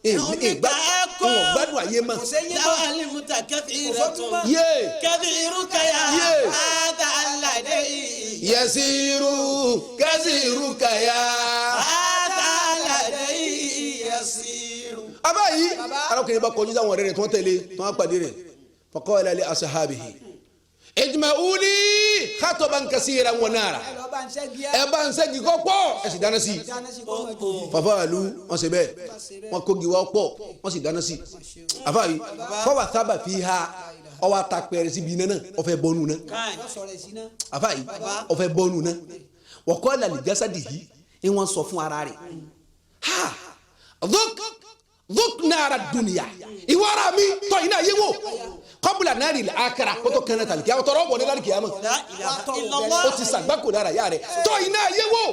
ìwọ̀n gbádùn ayé mọ́. Kò sẹ́yìn Law mọ́. alimta kathiratun. Yé. Kathiruka ya Yé. hadha alladhi. Yẹsiru kẹsiru kàyà. Hadha alladhi yasiru. Abá yìí, arákùnrin bá kọjú sáwọn ọ̀rẹ́ rẹ̀ tí wọ́n tẹ̀lé, tí wọ́n pàdé rẹ̀, faqala li ashabihi ijma'uli khataban kasiran wa nara. Ẹ lọ bá ń ṣẹ́gi. Ẹ bá ń ṣẹ́gi kọ́ pọ̀, ẹ sì dáná sí i. Dáná sí kó mọ̀ jù. Fàfàlù wọn ṣe bẹ́ẹ̀, wọn kógi wá pọ̀, wọn sì dáná sí i. Àfàwí fọwọ́ sábà fi ha ọwọ́ atapẹ̀rẹ̀ síbi iná náà, ọfẹ́ bọ́nù náà. Yọ sọ̀rọ̀ ẹ̀ sí náà. Àfàwí ọfẹ́ bọ́nù náà, wọ́kọ́ làlì jásádì yìí ni wọ́n sọ fún ara rẹ̀, ha, dhuk dhuk nara dunuya, ìwọ ara mi tọ́ iná yé wò, kọ́bùlà náà rí akara kótó kẹ́nẹ́ tàlíkì àwọn tọrọ bọ̀ ní lálìkì àmọ́. La ilaha illallah. Ó ti sàgbákò lára yá rẹ̀, tọ́ iná yé wò,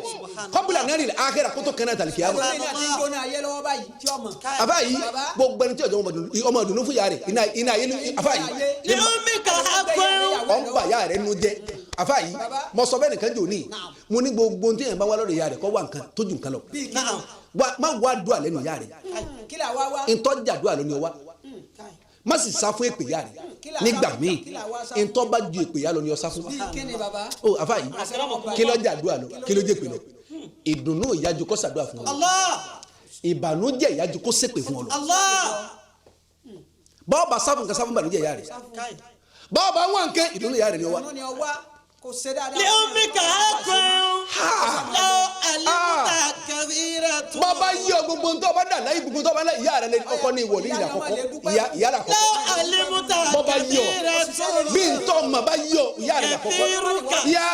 kọ́bùlà náà rí akara kótó kẹ́nẹ́ tàlíkì àmọ́. Ẹlòmíì náà ti ń gbóná ayé lọ́wọ́ báyìí tí ọmọ. Àbá yìí, gbogbo ẹni tí ọjọ́ ọmọ ìdùnnú fún yàrá rẹ̀, iná ayé àbá yìí. Li ummika haqqun. Ọ̀ ń bà yàrá rẹ̀ nu jẹ́. Àbá yìí, mo sọ bẹ́ẹ̀ nìkan jò ní, mo ní gbogbo ohun tí èèyàn bá wá lọ́dọ̀ yàrá rẹ̀ kọ́ wá nǹkan tó ju nǹkan lọ. Bíi kí Na'am. Wá má wá dùn àlẹ́ nu yàrá rẹ̀. Kí là wá wá. Ntọ́jà dùn àlọ́ ni ọ wá, má sì sá fún èpè yàrá rẹ̀ nígbà míì, ntọ́ bá ju èpè yàrá lọ ni ọ sá fún. Bíi kí ni, bàbá? Ó àbá yìí, kí lọ́jà dùn àlọ́, kí ló jẹ́ èpè lọ? Ìdùnnú ìyájú kó ṣàdúrà fún ọ lọ. Allah. Ìbànújẹ́ ìyájú kó ṣépè fún ọ lọ. Allah. Bọ́ọ̀bà sáfún kan, sáfún ìbànújẹ́ ìyá rẹ̀. Bọ́ọ̀bà wọn nǹkan, ìdùnnú ìyá rẹ̀ ni ọ wá. Ìdùnnú ni ọ wá kò ṣe dáadáa. Li ummika haqqun. Law alimta kathiratun. Bọ́ọ̀bá yí ọ, gbogbo ntọ́ bá dà láyé, gbogbo ntọ́ bá láyé, ìyá rẹ̀ lé ọkọ ní ìwọ ní ìyá àkọ́kọ́, ìyá rẹ̀ àkọ́kọ́. Law alimta Bọ́ọ̀bá yí ọ, kathiratun. bí ntọ́ mà bá yí ọ, ìyá rẹ̀ àkọ́kọ́. Kathiruka Yá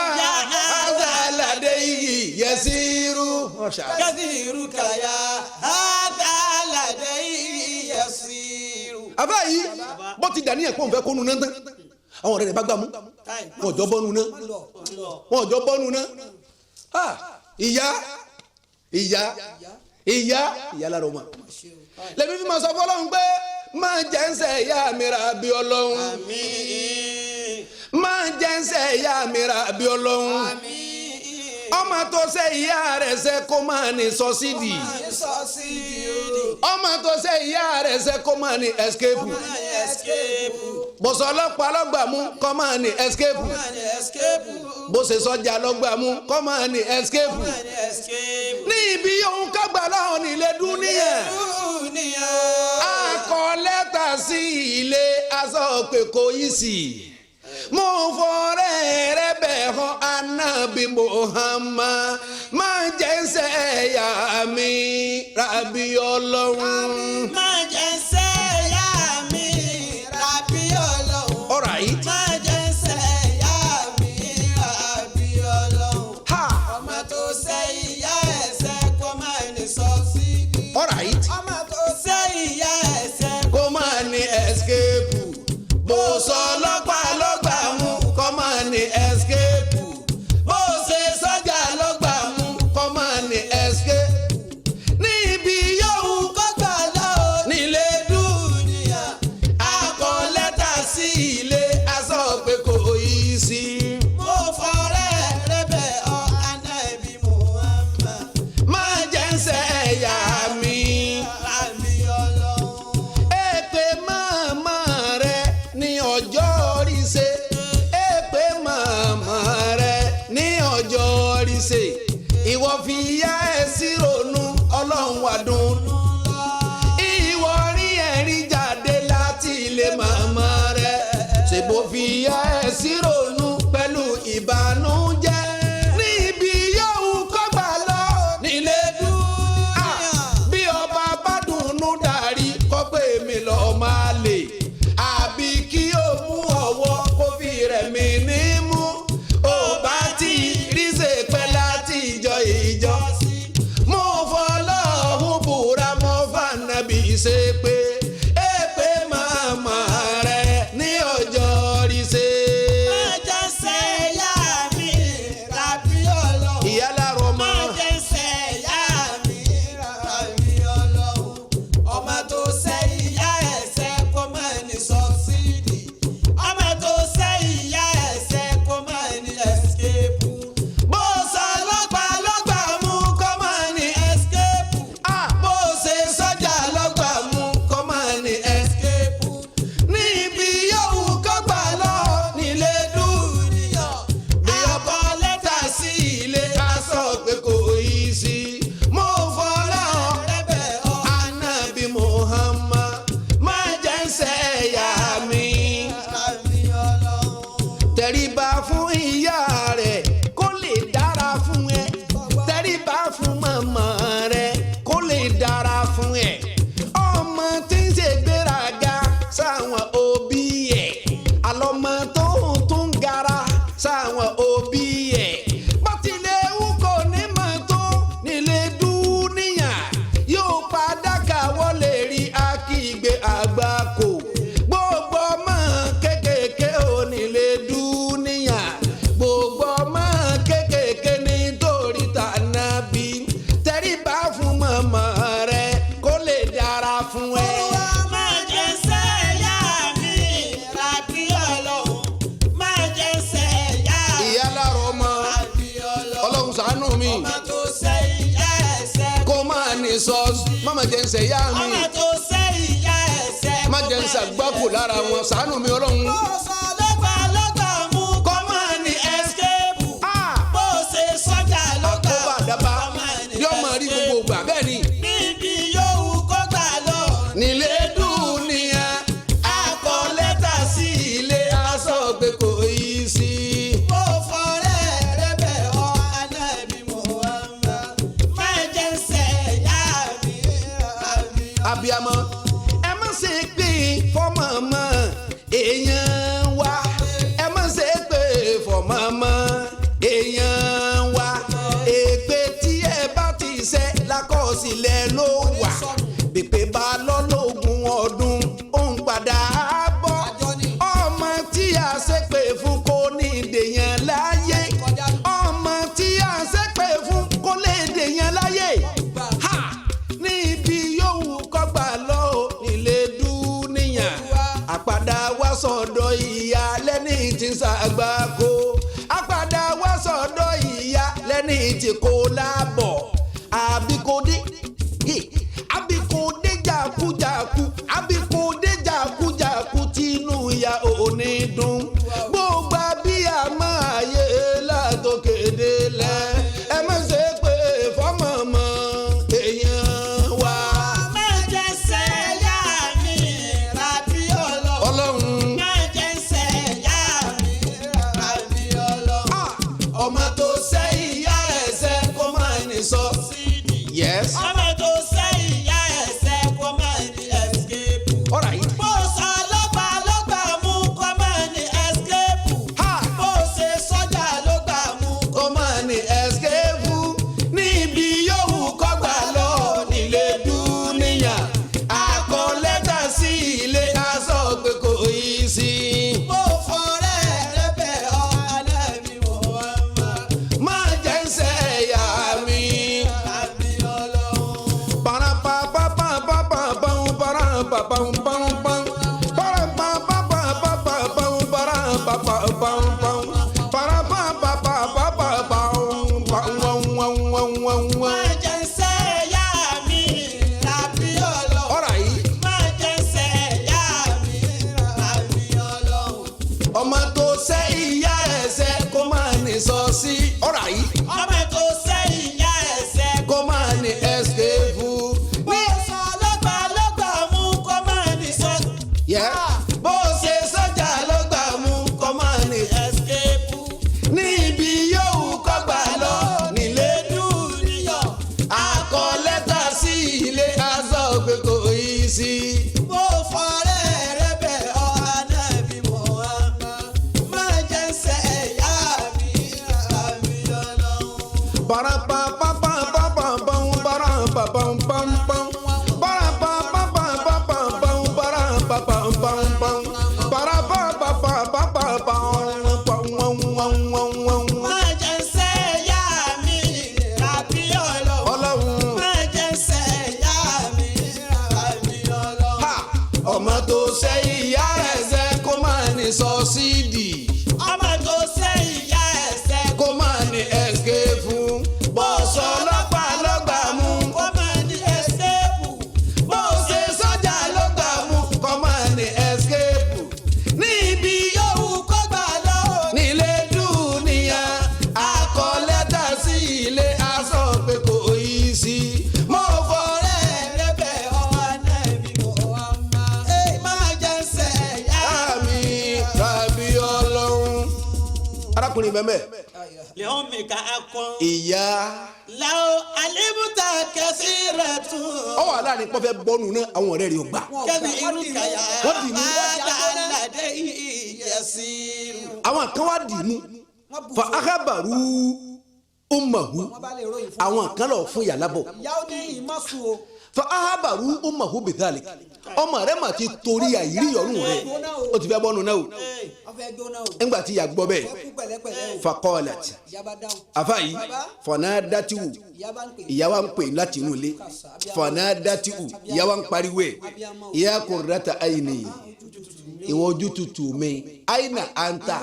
azalade yìí yẹsiru. Kathiruka ya hadha alladhi yasiru. Àbá yìí, bó ti dà ní ẹ̀kọ́ nfẹ́ kónú náà tán, àwọn ọ̀rẹ́ rẹ̀ bá gbà mú, wọn ò jọ bọ́nu náà, wọn ò jọ bọ́nu náà. Ha, ìyá, ìyá, ìyá, ìyá lára ọmọ lẹ́mi fi máa sọ fọlọ́run pé máa jẹ́ ń sẹ́ ìyá mi ra bí Ọlọ́run. Àmín. Máa jẹ́ ń sẹ́ ìyá mi ra bí Ọlọ́run. Àmín. Ọmọ tó ṣe ìyá rẹ̀ ṣe kó máa ní sọ́sídì. Ọmọ tó ṣe ìyá rẹ̀ ṣe kó máa ní escape. Escape. Bó ṣe ọlọ́pàá lọ́gbà mú, kó máa ní escape. Escape. Bó ṣe sọ́jà lọ́gbà mú, kó máa ní escape. Escape. Ní ibi yòówù kágbà láwọn nílé dúníyàn. Dunia. A kọ lẹ́tà sí ilé aṣọ pé kò yí sí. Mo fọrẹ́ rẹ bẹ̀ hàn Anábì Muhammad, máa jẹ́ ń sẹ́ ẹ̀yà mi rabi Ọlọ́run. Má jẹ́ sẹ́yà mi, rabi Ọlọ́run. All right. Má jẹ́ sẹ́yà mi, rabi Ọlọ́run. Ha. Ọmọ tó ṣe ìyá ẹ̀sẹ̀ kó má ní sọ́sídì. All right. Ọmọ tó Ṣe ìyá ẹ̀sẹ̀. Kó máa ní escape. Bó sọ ọlọ́pàá lọ́gbà mú, kó máa ní escape. Bó ṣe sọ́jà lọ́gbà mú, kó máa ní escape. Ní ibi yòówù Kó gbà lọ nílé dúnìyà. A kọ lẹ́tà sí ilé aṣọ pé kò yí sí. Mo fọrẹ́ rẹ bẹ̀ ọ́ Ànábì Muhammad. Má jẹ́ ń sẹ́ ẹ̀yà mi. Rabi Ọlọ́run. Èpè màmá rẹ ní ọjọ́ rí ṣe. Èpè màmá rẹ ní ọjọ́ rí ṣe. Ìwọ fi yá ẹ sí ronú, Ọlọ́run wà dùn. Ìwọ rí ẹ̀rí jáde láti ilé màmá rẹ. Ṣèbó fi yá ẹ sí ronú pẹ̀lú ìbànújẹ́. Níbi yòówù kọ́gbà lọ nílé dùn. Bí ọba bá dùnnú darí, kọ́ pé mi lọ́ọ́ máa lè. Àbí kí o mú ọwọ́ kó fi rẹ̀ mí ní mú. Ó bá ti rí ṣe pẹ́ láti ìjọ ìjọ. Mo fọlọ́hún búra, mo fànàbí ṣe pé èpè màmá rẹ̀ ní ọjọ́ rí ṣe. Má jẹ́ sẹ́yà mi, sáwọn òbí ẹ̀. Bọ́tìlẹ̀ ń kò ní mọ̀ tó nílé dúníyà, yóò padà káwọ́ lè rí akígbe àgbákò. Gbogbo ọmọ kékèké ò nílé dúníyà, gbogbo ọmọ kékèké nítorí tànàbí, tẹríba fún màmá rẹ kó lè dára fún ẹ. Má jẹ́ sẹ́yà mi, rabi Ọlọ́run. Má jẹ́ sẹ́yà mi, Ìyá láàrọ̀ ọmọ, rabi Ọlọ́run. Ọlọ́run ṣàánú mi. Ọmọ tó ṣe ìyá ẹsẹ̀. Kó máa ní sọ má jẹ́ ń ṣe yá mi. Ọmọ tó ṣe ìyá ẹsẹ̀. Má jẹ́ ń ṣàgbákò lára wọn, ṣàánú mi, Ọlọ́run. Bó sọ lọ́gbà lọ́gbà mú. Kó máa ní escape. Ah! Bó ṣe sọ́jà lọ́gbà Àkóbá àdábá kó máa ní yóò máa rí gbogbo ìgbà bẹ́ẹ̀ ni. Níbi yòówù kó gbà lọ. Nílé dúnìyà, akọ lẹ́tà sí ilé aṣọ pé kò yí sí. Mo fọ̀rẹ́ rẹ bẹ̀ ọ́ Ànábì Muhammad. Má jẹ́ sẹ́yà mi, rabi Abiyamọ, ẹ má ṣe pé fọmọmọ èèyàn wa, ẹ má ṣe pé fọmọmọ èèyàn wa. Èpè tí ẹ bá ti ṣe lákọsílẹ̀ ló wà. Pèpè bá lọ́lọ́gùn ọdún, ó ń padà bọ̀. Ọmọ tí a ṣépè fún kò ní dèèyàn láyé. Ọmọ tí a ṣépè fún kò lè dèèyàn láyé. Ha! Níbi yòówù kọ́gbà lọ ò nílé dúníyàn, àpàdà wá sọ̀dọ̀ ìyá lẹ́ni tí ń ṣàgbákò. Àpàdà wá sọ̀dọ̀ ìyá lẹ́ni tí kò lábọ̀. Àbíkòdé, àbíkòdé jàkújàkú, àbíkòdé jàkújàkú, tínú ya ò ní dùn. Gbogbo abiyamọ ayé látòkèdè lẹ, ẹ má ṣe pé fọmọmọ èèyàn wa. Má jẹ́ sẹ́yà mi, rabi Ọlọ́run. Ọlọ́run. Má jẹ́ sẹ́yà mi, rabi Ọlọ́run. Ah! Ọmọ tó ṣe ìyá ẹsẹ̀ kó máa ní sọ. Yes. Ọmọ tó ṣe ìyá ẹsẹ̀ kó má ní escape. All right. Bó sọ lọ́gbà lọ́gbà mú kó má ní escape. Ha! Bó ṣe sọ́jà ló gbà mú. Kó máa ní escape níbi yòówù kọ́gbà lọ nílé dúníyà. Akọ lẹ́tà sí ilé aṣọ pé kò yí sí. Mo fọ̀rẹ́ rẹ bẹ̀ ọ́ Ànábì Muhammad. Má jẹ́ ń ṣe ẹ̀yà mi. Rabi Ọlọ́run. Para-pa-pa-pa-pa-pa-pa-pa-pa-pa-pa. Para-pa-pa-pa-pa-pa-pa-pa-pa-pa. Para-pa-pa-pa-pa-pa-pa-pa. Má jẹ́ sẹ́yà mi, rabi Ọlọ́run. All right. Má jẹ́ sẹ́yà mi, rabi Ọlọ́run. Ọmọ tó ṣe ìyá ẹsẹ̀ kó máa ní sọ sí. All right. Ọmọ tó ṣe ìyá ẹsẹ̀ Kó máa ní escape. bó sọ lọ́gbà lọ́gbà mú kó má ní sọ. Yeah. Bó ṣe sọ́jà ló gbà mú kó máa ní Escape. níbi yòówù kọ́gbà lọ nílé Dúníyàn. Akọ lẹ́tà sí ilé aṣọ pé kò yí sí. Mo fọ̀rẹ́ rẹ bẹ̀ ọ́ Ànábì Muhammad. Má jẹ́ sẹ́yà mi, rabi Ọlọ́run. Para-pa-pa-pa-pa-pa-pa-pa-pa-pa-pa. Para-pa-pa-pa-pa-pa-pa-pa-pa-pa. Para-pa-pa-pa-pa-pa-pa-pa. Má jẹ́ sẹ́yà mi, rabi Ọlọ́run. Ọlọ́run. Má jẹ́ sẹ́yà mi, rabi Ọlọ́run. Ha! Ọmọ tó ṣe ìyá ẹsẹ̀ kó máa ní sọ sídìí. Ọmọ tó ṣe ìyá ẹsẹ̀ Kó máa ní escape fún. Bó sọ ọlọ́pàá lọ́gbà mú. kó má ní escape. Bó ṣe sọ́jà ló gbà mú kó máa ní escape. Níbi Yòówù kó gbà lọ. nílé dúnìyà, akọ lẹ́tà sí ilé aṣọ pé kò yí sí. Mo fọ̀rẹ́ Ọ̀rẹ́ rẹ bẹ̀ ọ́ Ànábì Muhammad. Má jẹ́ sẹ́yà mi rabi Ọlọ́run. Arákùnrin bẹ́ẹ̀ lẹ́ọ̀mìkà akọ. Ìyá. Làwọn alimuta kẹsí rẹ̀ tún. Ọ wà láàrin pọ́fẹ́ bọ́ọ̀nù náà, àwọn ọ̀rẹ́ rẹ̀ ò gbà. Kẹ́mi irú kàyà. Wọ́n dì mú. Bàtà aládé ìyẹsí. Àwọn kan wá dì mú. Wọ́n bù Fa fún. akabaru umahu. Wọ́n bá lè ròyìn fún. Àwọn kan lọ fún yàrá bọ̀. Ìyá ó ní ìmọ̀sùn o. Fa ahabaru umahu bidhalik, ọmọ rẹ mà ti torí àìríyọnu rẹ, ó ti fẹ́ bọ́nu náà o. Wọ́n fẹ́ jóná o. Ńgbà tí ìyá gbọ́ Fẹ́ bẹ́ẹ̀, kú pẹ̀lẹ́pẹ̀lẹ́ o. faqalat. Ìyá bá dáhùn. Afa yìí, fanadatiwu. Ìyá bá ń pè. Ìyá wa ń pè láti inú ilé. Fanadatiwu, ìyá wa ń pariwo ẹ̀, ya qurrata ayni, ìwọ ojú tutù mi, aina anta,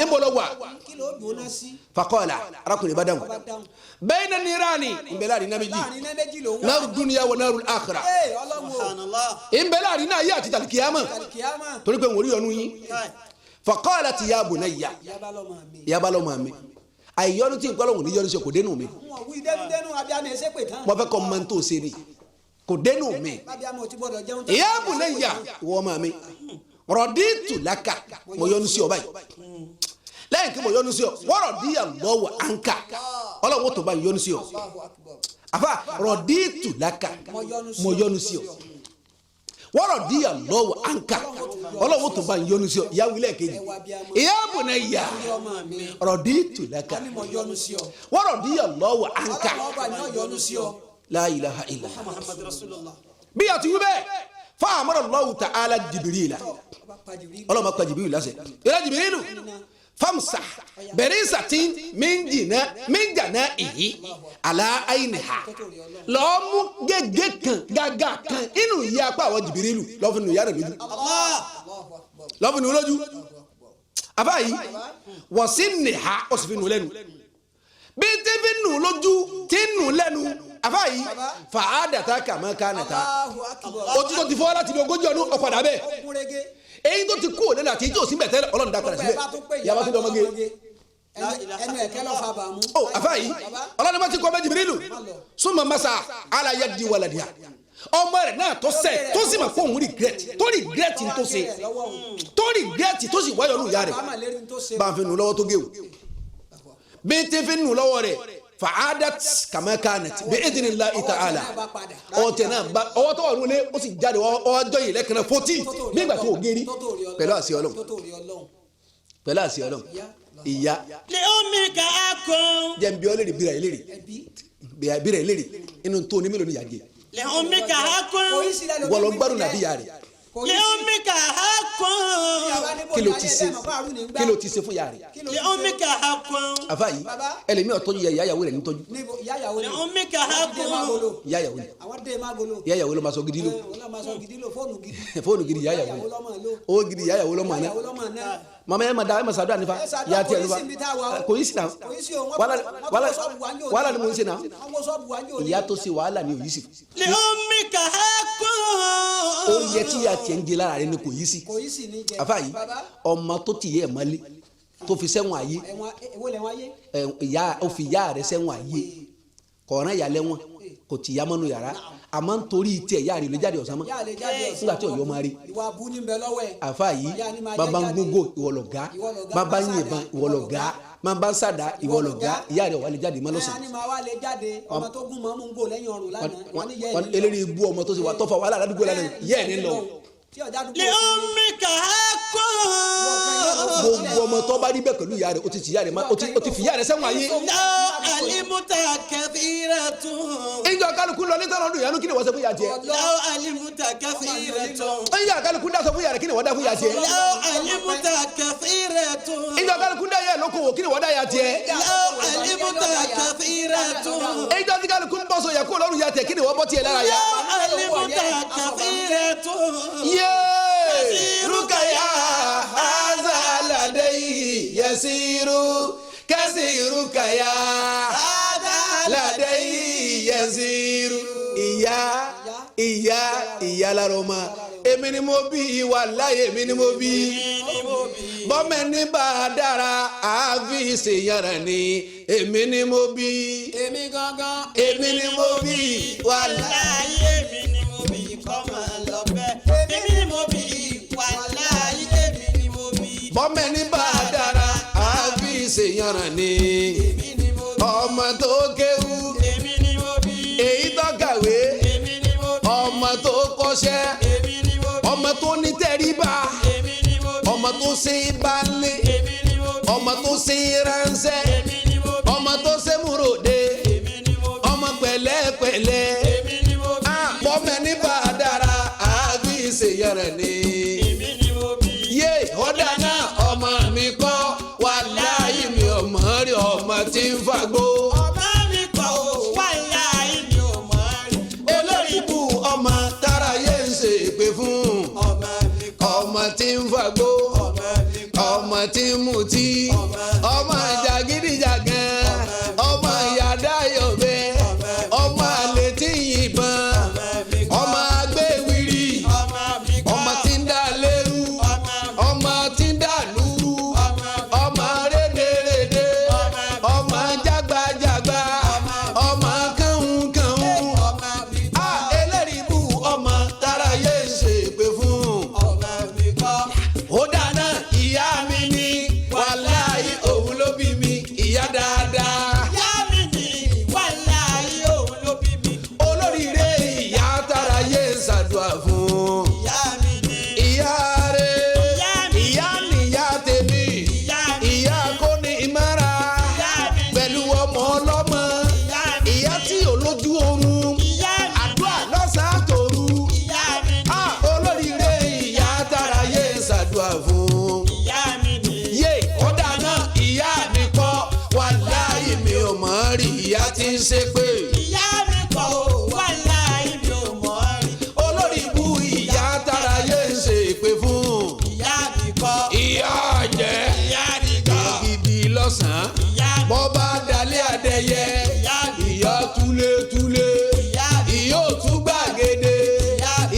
ńbọ̀lọ́ wà? Kí ló jóná sí? Faqala, arákùnrin bá dáhùn, Bá dáhùn. bayna nirani, nbẹ láàrin náà méjì. Láàrin iná méjì lòún wà. Naru dunya wa naru akhira. Ee, Ọlọ́run o. Subhanallah. Nbẹ láàrin náà yé àti tàlìkìyàmọ. Kàlìkìyàmà. Torí pé wọ́n rí ọ̀nù yín. Faqalat ya bunayya. Ìyá bá lọ́mọ mi. Ìyá bá lọ́mọ mi, àìyọ́nú tí nǹkan lọ́wọ́ ní yọ́nú sí kò dénú mi. Wọn wí dénúdénú, abiyamọ ẹsẹ pè tán. Mo fẹ́ kọ́ mọ́ tó ṣe ni kò dénú mi. Abiyamọ ò ti gbọdọ̀ jẹun tán. Ya bunayya, ìwọ ọmọ mi, raditu laka, mo yọ́nú sí ọ báyìí. Lẹ́yìn kí mo yọ́nú sí ọ, wa radiya Allahu anka, ọlọ́wọ́ tó bá yọ́nú sí ọ. Allahu akbar. Àfa, raditu laka, Mo yọ́nú sí mo ọ. yọ́nú sí ọ, wa radiya Allahu anka, ọlọ́wọ́ tó bá yọ́nú sí ọ. Ìyá wílẹ̀ kejì, ya bunayya, Ní ọmọ mi. raditu laka, Ní mo yọ́nú sí ọ. wa radiya Allahu anka. Ọlọ́run ọba ni ó yọ́nú sí ọ. La ilaha illallah. Muhammad Rasulullah. Bí a ti wí bẹ́ẹ̀, fa amara Allahu ta'ala Jibrila. Ọba pàdé Ọlọ́run pa Jibril láṣẹ, ìrẹ́ Jibrilu, famsa bẹ̀rẹ̀ min jìnnà min jàná ìyí àlá àyìnìhà, lọ́ọ́ mú gègé kan, gàgà kan inú ìyá apá àwọn Jibrilu, lọ́ọ́ fi nù ìyá rẹ̀ lójú. Allah. Lọ́ọ́ fi nù lójú. Àbá yìí wọ́n sì nìha, ó sì fi nù lẹ́nu. Bí tí fi nù lójú, tí nù lẹ́nu, àbá yìí fàádàtà kàmá kánàtà. Allahu akbar. Ojú tó ti fọ́ láti bí 40 ọdún, ọ̀padà bẹ́ẹ̀. Ó gúnrégé. Èyí tó ti kú òní àti èyí tó sì mẹ̀tẹ́lẹ̀, Ọlọ́run dá padà Gbogbo síbẹ̀. ẹ̀ bá tún pè. Yàrá tó dọ́mọge. Ẹnu ẹ̀kẹ́ lọ́ fa bàmú. Ó àfa yìí, Ọlọ́run bá ti kọ́ méjì Jibrilu súnmọ́ masa ala yadi waladiha, ọmọ rẹ̀ náà tó sẹ̀, tó sì mà kó òun regret, tó regret tó ṣe, tó regret, tó sì wáyọ̀ nù ìyá rẹ̀. Bàmà lérí tó ṣe. Bá a fi nù lọ́wọ́ tó gé o, bí tí fi nù lọ́wọ́ rẹ̀, fa'adat kama kanat bi idhnillahi ta'ala, ọwọ́ tẹ̀ náà bá ọwọ́ tó wà nulẹ̀, ó sì jáde ọjọ́ yìí lẹ́kànnà 14 nígbà tó gérí, pẹ̀lú àṣẹ Ọlọ́run. Tó tó rí Ọlọ́run. Pẹ̀lú àṣẹ Ọlọ́run, ìyá. Li ummika akun. Jẹ́ n bí ọ léèrè, bíra ẹ léèrè. Ẹbí. Bíra ẹ léèrè, inú tó ní mélòó ni ìyá jẹ? Li ummika akun. Kò í sí lẹ́nu. Wọ́n lọ gbádùn nàbí ìyá rẹ̀. Kò í Li sí. ummika akun. Kí ló ti ṣe? Kí ló ti ṣe fún ìyá rẹ̀? Li ummika akun. Àfa yìí, Bàbá. ẹlẹ́mi ọ̀tọ́jú ìyá ìyàwó rẹ̀ nítọ́jú. Níbo ìyá ìyàwó Li ni? ummika Àwọn dé máa akun. golo. Ìyá ìyàwó ni. Àwọn dé máa golo. Ìyá ìyàwó ló máa sọ gidi lò. Wọ́n lọ́ máa sọ gidi lò, fóònù gidi. Fóònù gidi ìyá ìyàwó Ìyá ìyàwó lọ́mọ lò. owó gidi ìyá ìyàwó lọ́mọ àná. Ìyá ìyàwó lọ́mọ náà. Mama ẹ ma da, ẹ ma ṣàdúrà nífa. Ẹ ṣàdúrà, Ìyá tiẹ̀ kò ní nífa. sí ibi tá a wà o. Kò yí sí náà. Kò í sí o. Wọ́n Wàhálà wọ́n wàhálà wọ́n sọ́ọ̀bù wa ń jò ní. Wàhálà ni mo ń ṣe náà. Wọ́n wọ́ sọ́ọ̀bù wa ń jò ní. Ìyá tó ṣe wàhálà ni ò yí sí. Li ummika akun. Oúnjẹ tí ìyá tiẹ̀ ń jẹ lára rẹ ni kò yí sí. Kò í sí ní jẹ. Àfa yìí, Bàbá. ọmọ tó ti yẹ ẹ̀ mọ́lé, tó fi sẹ́wọ̀n ayé. Ẹ̀wọ̀n èwo lẹ̀wọ̀n ayé? Ẹ, ìyá ó fi ìyá rẹ̀ sẹ́wọ̀n ayé, kọ̀ọ̀rán ìyá lẹ́wọ̀n, kò tì í yá mọ́nú yàrá, àmọ́ nítorí tiẹ̀ ìyá rẹ̀ ló jáde ọ̀sán mọ́. Yá lè jáde ọ̀sán. Nígbà tí ọ̀yọ́ máa rí. Ìwà abú ní bẹ lọ́wọ́ ẹ̀. Àfa yìí, Ìyá ni máa jẹ́ bàbá ń jáde. gbóngò, ìwọ lọ̀gá. Ìwọ lọ̀gá, Bàbá ń bàbá yìnbọn, sàdá, ìwọ lọ̀gá. Bàbá ń sàdá, ìwọ lọ̀gá. Ìyá rẹ̀ wà lè jáde mọ́ Ẹ lọ́sàn. á ní máa wá lè jáde. Ọmọ tó gún mọ́ mú ń gò lẹ́yìn ọrùn lánàá. Wọ́n ní yẹ́ ẹ̀ Wọn ní lọ. eléré ibú, ọmọ tó ṣe wà tọ́fà wàhálà ládùúgbò lánàá, ìyá ẹ̀ ní lọ. Tí ọ̀já dúpọ̀ Li ummika akun. Gbogbo ọmọ tó bá rí bẹ́ẹ̀ pẹ̀lú ìyá rẹ̀, ó ti ti ìyá rẹ̀ ó ti fi ìyá rẹ̀ sẹ́wọ̀n ayé. Law alimuta kathiratun. Ìjọ kálukú lọ ní tọ́lọ́dún ìyanu, kí ni wọ́n ṣe fún ìyá tiẹ̀? Law alimuta kathiratun. Ìjọ kálukú dá sọ fún ìyá rẹ̀, kí ni wọ́n dá fún ìyá tiẹ̀? Law alimuta kathiratun. Ìjọ kálukú dá yẹ lókòwò, kí ni wọ́n dá ìyá tiẹ̀? Law alimuta kathiratun. Ìjọ tí kálukú ń bọ́ sọ yẹ kó lọ́rùn ìyá tiẹ̀, kí ni wọ́n bọ́ tiẹ̀ lára yá? Law alimuta kathiratun. Yéé rúkàyà haza ladayhi yasiru kasiru kaya ladayhi yasiru. Ìyá, ìyá, ìyá lára ọmọ, èmi ni mo bí, wàláhì èmi ni mo bí. Bọ́mẹ́ni bá a dára, àáfi ṣèyànrà ni, èmi ni mo bí. Èmi gangan. Èmi ni mo bí, wàláhì. Láyé mi ni mo bí, kọ́ máa lọ bẹ́ẹ̀. Èmi ni mo bí, wàláyé èmi ni mo bí. Bọ́mẹ́ni bá a dára, àáfi ṣèyànrà ni. Èmi ni mo bí. Ọmọ tó kéwú, Èmi ni mo bí. èyí tó kàwé, Èmi ni mo bí. ọmọ tó kọ́ṣẹ́, Èmi ni mo bí. ọmọ tó ní tẹríba, Èmi ni mo bí. ọmọ tó ṣe é bá lé, Èmi ni mo bí. ọmọ tó ṣe ránṣẹ́ ọmọ tó ṣe múròde ọmọ pẹ̀lẹ́pẹ̀lẹ́ bọ́mọ ní bá a dára àbí ìṣèyàrá ni. Yé ọ̀dà náà ọmọ mi kọ́ wàláhì mi ọmọ rí ọmọ tí ń fagbó. Ọmọ mi kọ́ o, wàláhì mi ò mọ̀ rí. Olórí ibú ọmọ tára yé ń ṣe èpè fún. Ọmọ mi kọ́, Ọmọ tí ń fagbó. ọmọ mi kọ́, Ọmọ tí ń mutí. Ọmọ jàgídíjàgan. Ọmọ yàdáyọ̀bẹ. Ọmọ àlè tí ń yìnbọn. ọmọ mi kọ́, Ọmọ agbéwìrì. ọmọ mi kọ́, Ọmọ tí ń dá lérú. ọmọ mi Ọmọ tí ń dá lúrú. Ọmọ rédèrèdè. Ọmọ jágbajàgba. Ọmọ kànhùnkànhùn. ọmọ mi A ẹlẹ́rìí bú ọmọ tára yé ń ṣe pé fún. ọmọ mi kọ́, Ó dáná ìyá mi ní wàláhì òun ló bí mi ìyá dáadáa. ìyá mi ni wàláhì òun ló bí mi. Olóríire ìyá tára yé ń ṣàdúrà fún. Ìyá mi ni, Ìyá rẹ̀ Ìyá mi. ìyá nìyá tèmi. ìyá mi, Ìyá kò ní ìmọ̀ra Ìyá mi ni. pẹ̀lú ọmọ ọlọ́mọ. Ìyá mi Ìyá tí ò lójú oorun ìyá mi, àdúrà lọ́sàn-án tòru. ìyá mi ni, A olóríire ìyá tára yé ń ṣàdúrà fún. ìyá mi ni. Yé ọ̀dà náà ìyá mi kọ́ wàláhì mi ò mọ̀ rí ìyá tí ń ṣe pé. Ìyá mi kọ́ o, wàláhì mi ò mọ̀ rí. Olórí ibú ìyá tára yé ń ṣe pé fún. Ìyá mi kọ́, Ìyá jẹ́ ìyá mi kọ́, gidi lọ́sàn-án. ìyá mi, Bọ́ bá dalẹ̀ adẹ́yẹ ìyá mi, ìyá túlétúlé ìyá mi, ìyá òtún gbàgede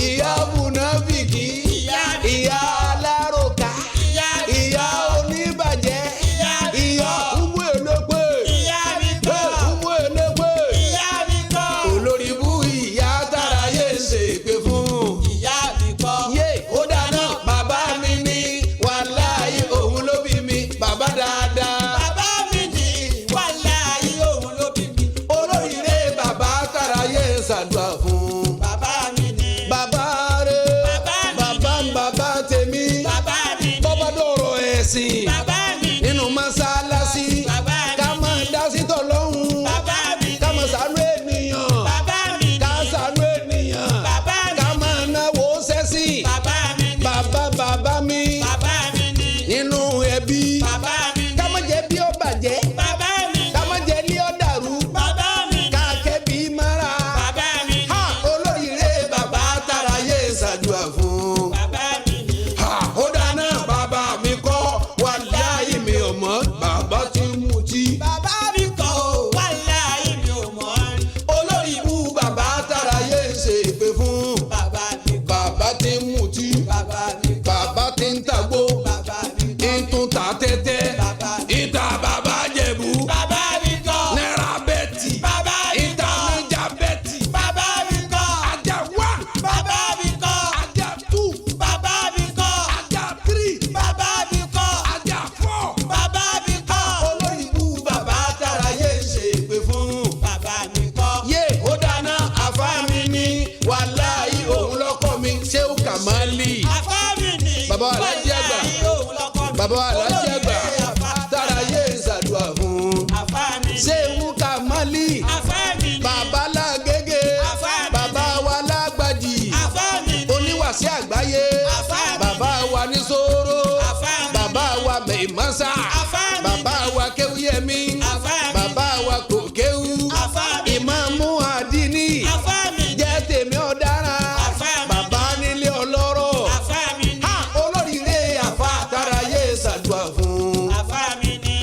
ìyá múnáfìkì Ìyá mi. ìyá aláròká ìyá mi, ìyá oníbàjẹ́ Ìyá mi. ìyá umu elépè ìyá mi kọ́, umu elépè ìyá mi kọ́, olórí bú ìyá tára yé ń ṣe pé fún. ìyá mi kọ́, Yé ó dáná bàbá mi ní wàláhì òun ló bí mi bàbá dáadáa. bàbá mi ni wàláhì òun ló bí mi. Olóríire bàbá tára yé ń ṣàdúrà fún. Bàbá mi ni, Bàbá rẹ̀ Bàbá mi bàbá ń bàbá tèmi bàbá mi ni, bọ́bá dọ̀rọ̀ ẹ̀sìn bàbá mi ni, nínú mọ́sálásí Bàbá mi ká máa dá sí tọ̀lọ́hún bàbá mi ni, ká máa ṣàánú ènìyàn bàbá mi ni, ká ṣàánú ènìyàn bàbá mi ká máa náwó sẹ́sìn bàbá mi ni, bàbá bàbá mi bàbá mi ni, nínú ẹbí bàbá mi ni, ká má jẹ́ bí ó bàjẹ́ bàbá mi ni, ká má jẹ́ ní ó dàrú bàbá mi ni, ká kẹ́bí mọ́ra bàbá mi ni, ha olóríire bàbá tára yé ṣàdúrà fún. bàbá mi ni, Ha, ó dáná bàbá mi kọ́ wàláhì mi ò mọ̀ bàbá tí ń mutí. bàbá mi kọ́ o, wàláhì mi ò mọ̀ rí. Olórí ibú bàbá tára yé ń ṣe ìpè fún. Bàbá mi kọ́, Bàbá tí ń mutí bàbá mi kọ́, bàbá tí ń tàgbó bàbá mi kọ́, ń tún ta tẹ́tẹ́ Bàbá mi. ìta bàbá jẹ̀bú bàbá mi kọ́, náírà bẹ́ẹ̀tì bàbá mi ìta kọ́, níjà bẹ́ẹ̀tì bàbá mi kọ́, ajá one bàbá mi kọ́, ajá two bàbá mi kọ́, ajá three bàbá mi kọ́, ajá four. bàbá mi kọ́, Olórí ibú bàbá tára yé ń ṣe ìpè fún. bàbá mi kọ́, Yé ó dáná àfa mi ní wàláhì òun lọ́kọ mi Ṣéhù Kàmálì. àfá mi ni, Bàbá Aláàjì àgbà. wàláhì òun lọ́kọ mi. Bàbá Aláàjì àgbà Olóríire àfá, tára yé ń ṣàdúrà fún. àfá mi ni, Ṣéhù Kàmálì àfá mi ni, bàbá Lágége Àfá mi ni. bàbá wa Lágbàjì àfá mi ni, oníwàsí àgbáyé Àfá mi ni. bàbá wa ní Sóró Àfá mi ni. bàbá wa Mẹ̀mọ́sà Àfá mi ni. bàbá wa Kéwúyẹmí Àfá mi ni. bàbá wa Kòkéwú Àfá mi ni. Ìmáàmù Àdínì àfá mi ni, jẹ́ tèmi ọ̀daràn Àfá mi ni. bàbá nílé ọlọ́rọ̀ àfá mi ni, ha olóríire àfa tara yé ṣàdúrà fún. àfá mi ni,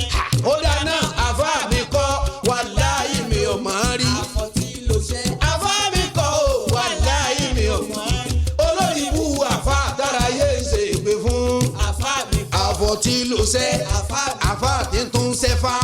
Ó dáná àfa mi kọ́ wàláhì mi ò mọ̀ rí. àfọ̀tí ló ṣe, Àfa mi kọ́ o wàláhì mi ò mọ̀ rí. Olórí ibú àfa tara yé ṣe ìpè fún. àfá mi kọ́, Àfọ̀tí ló ṣẹ́ àfá mi àfa tí ń tún ṣẹ́fà.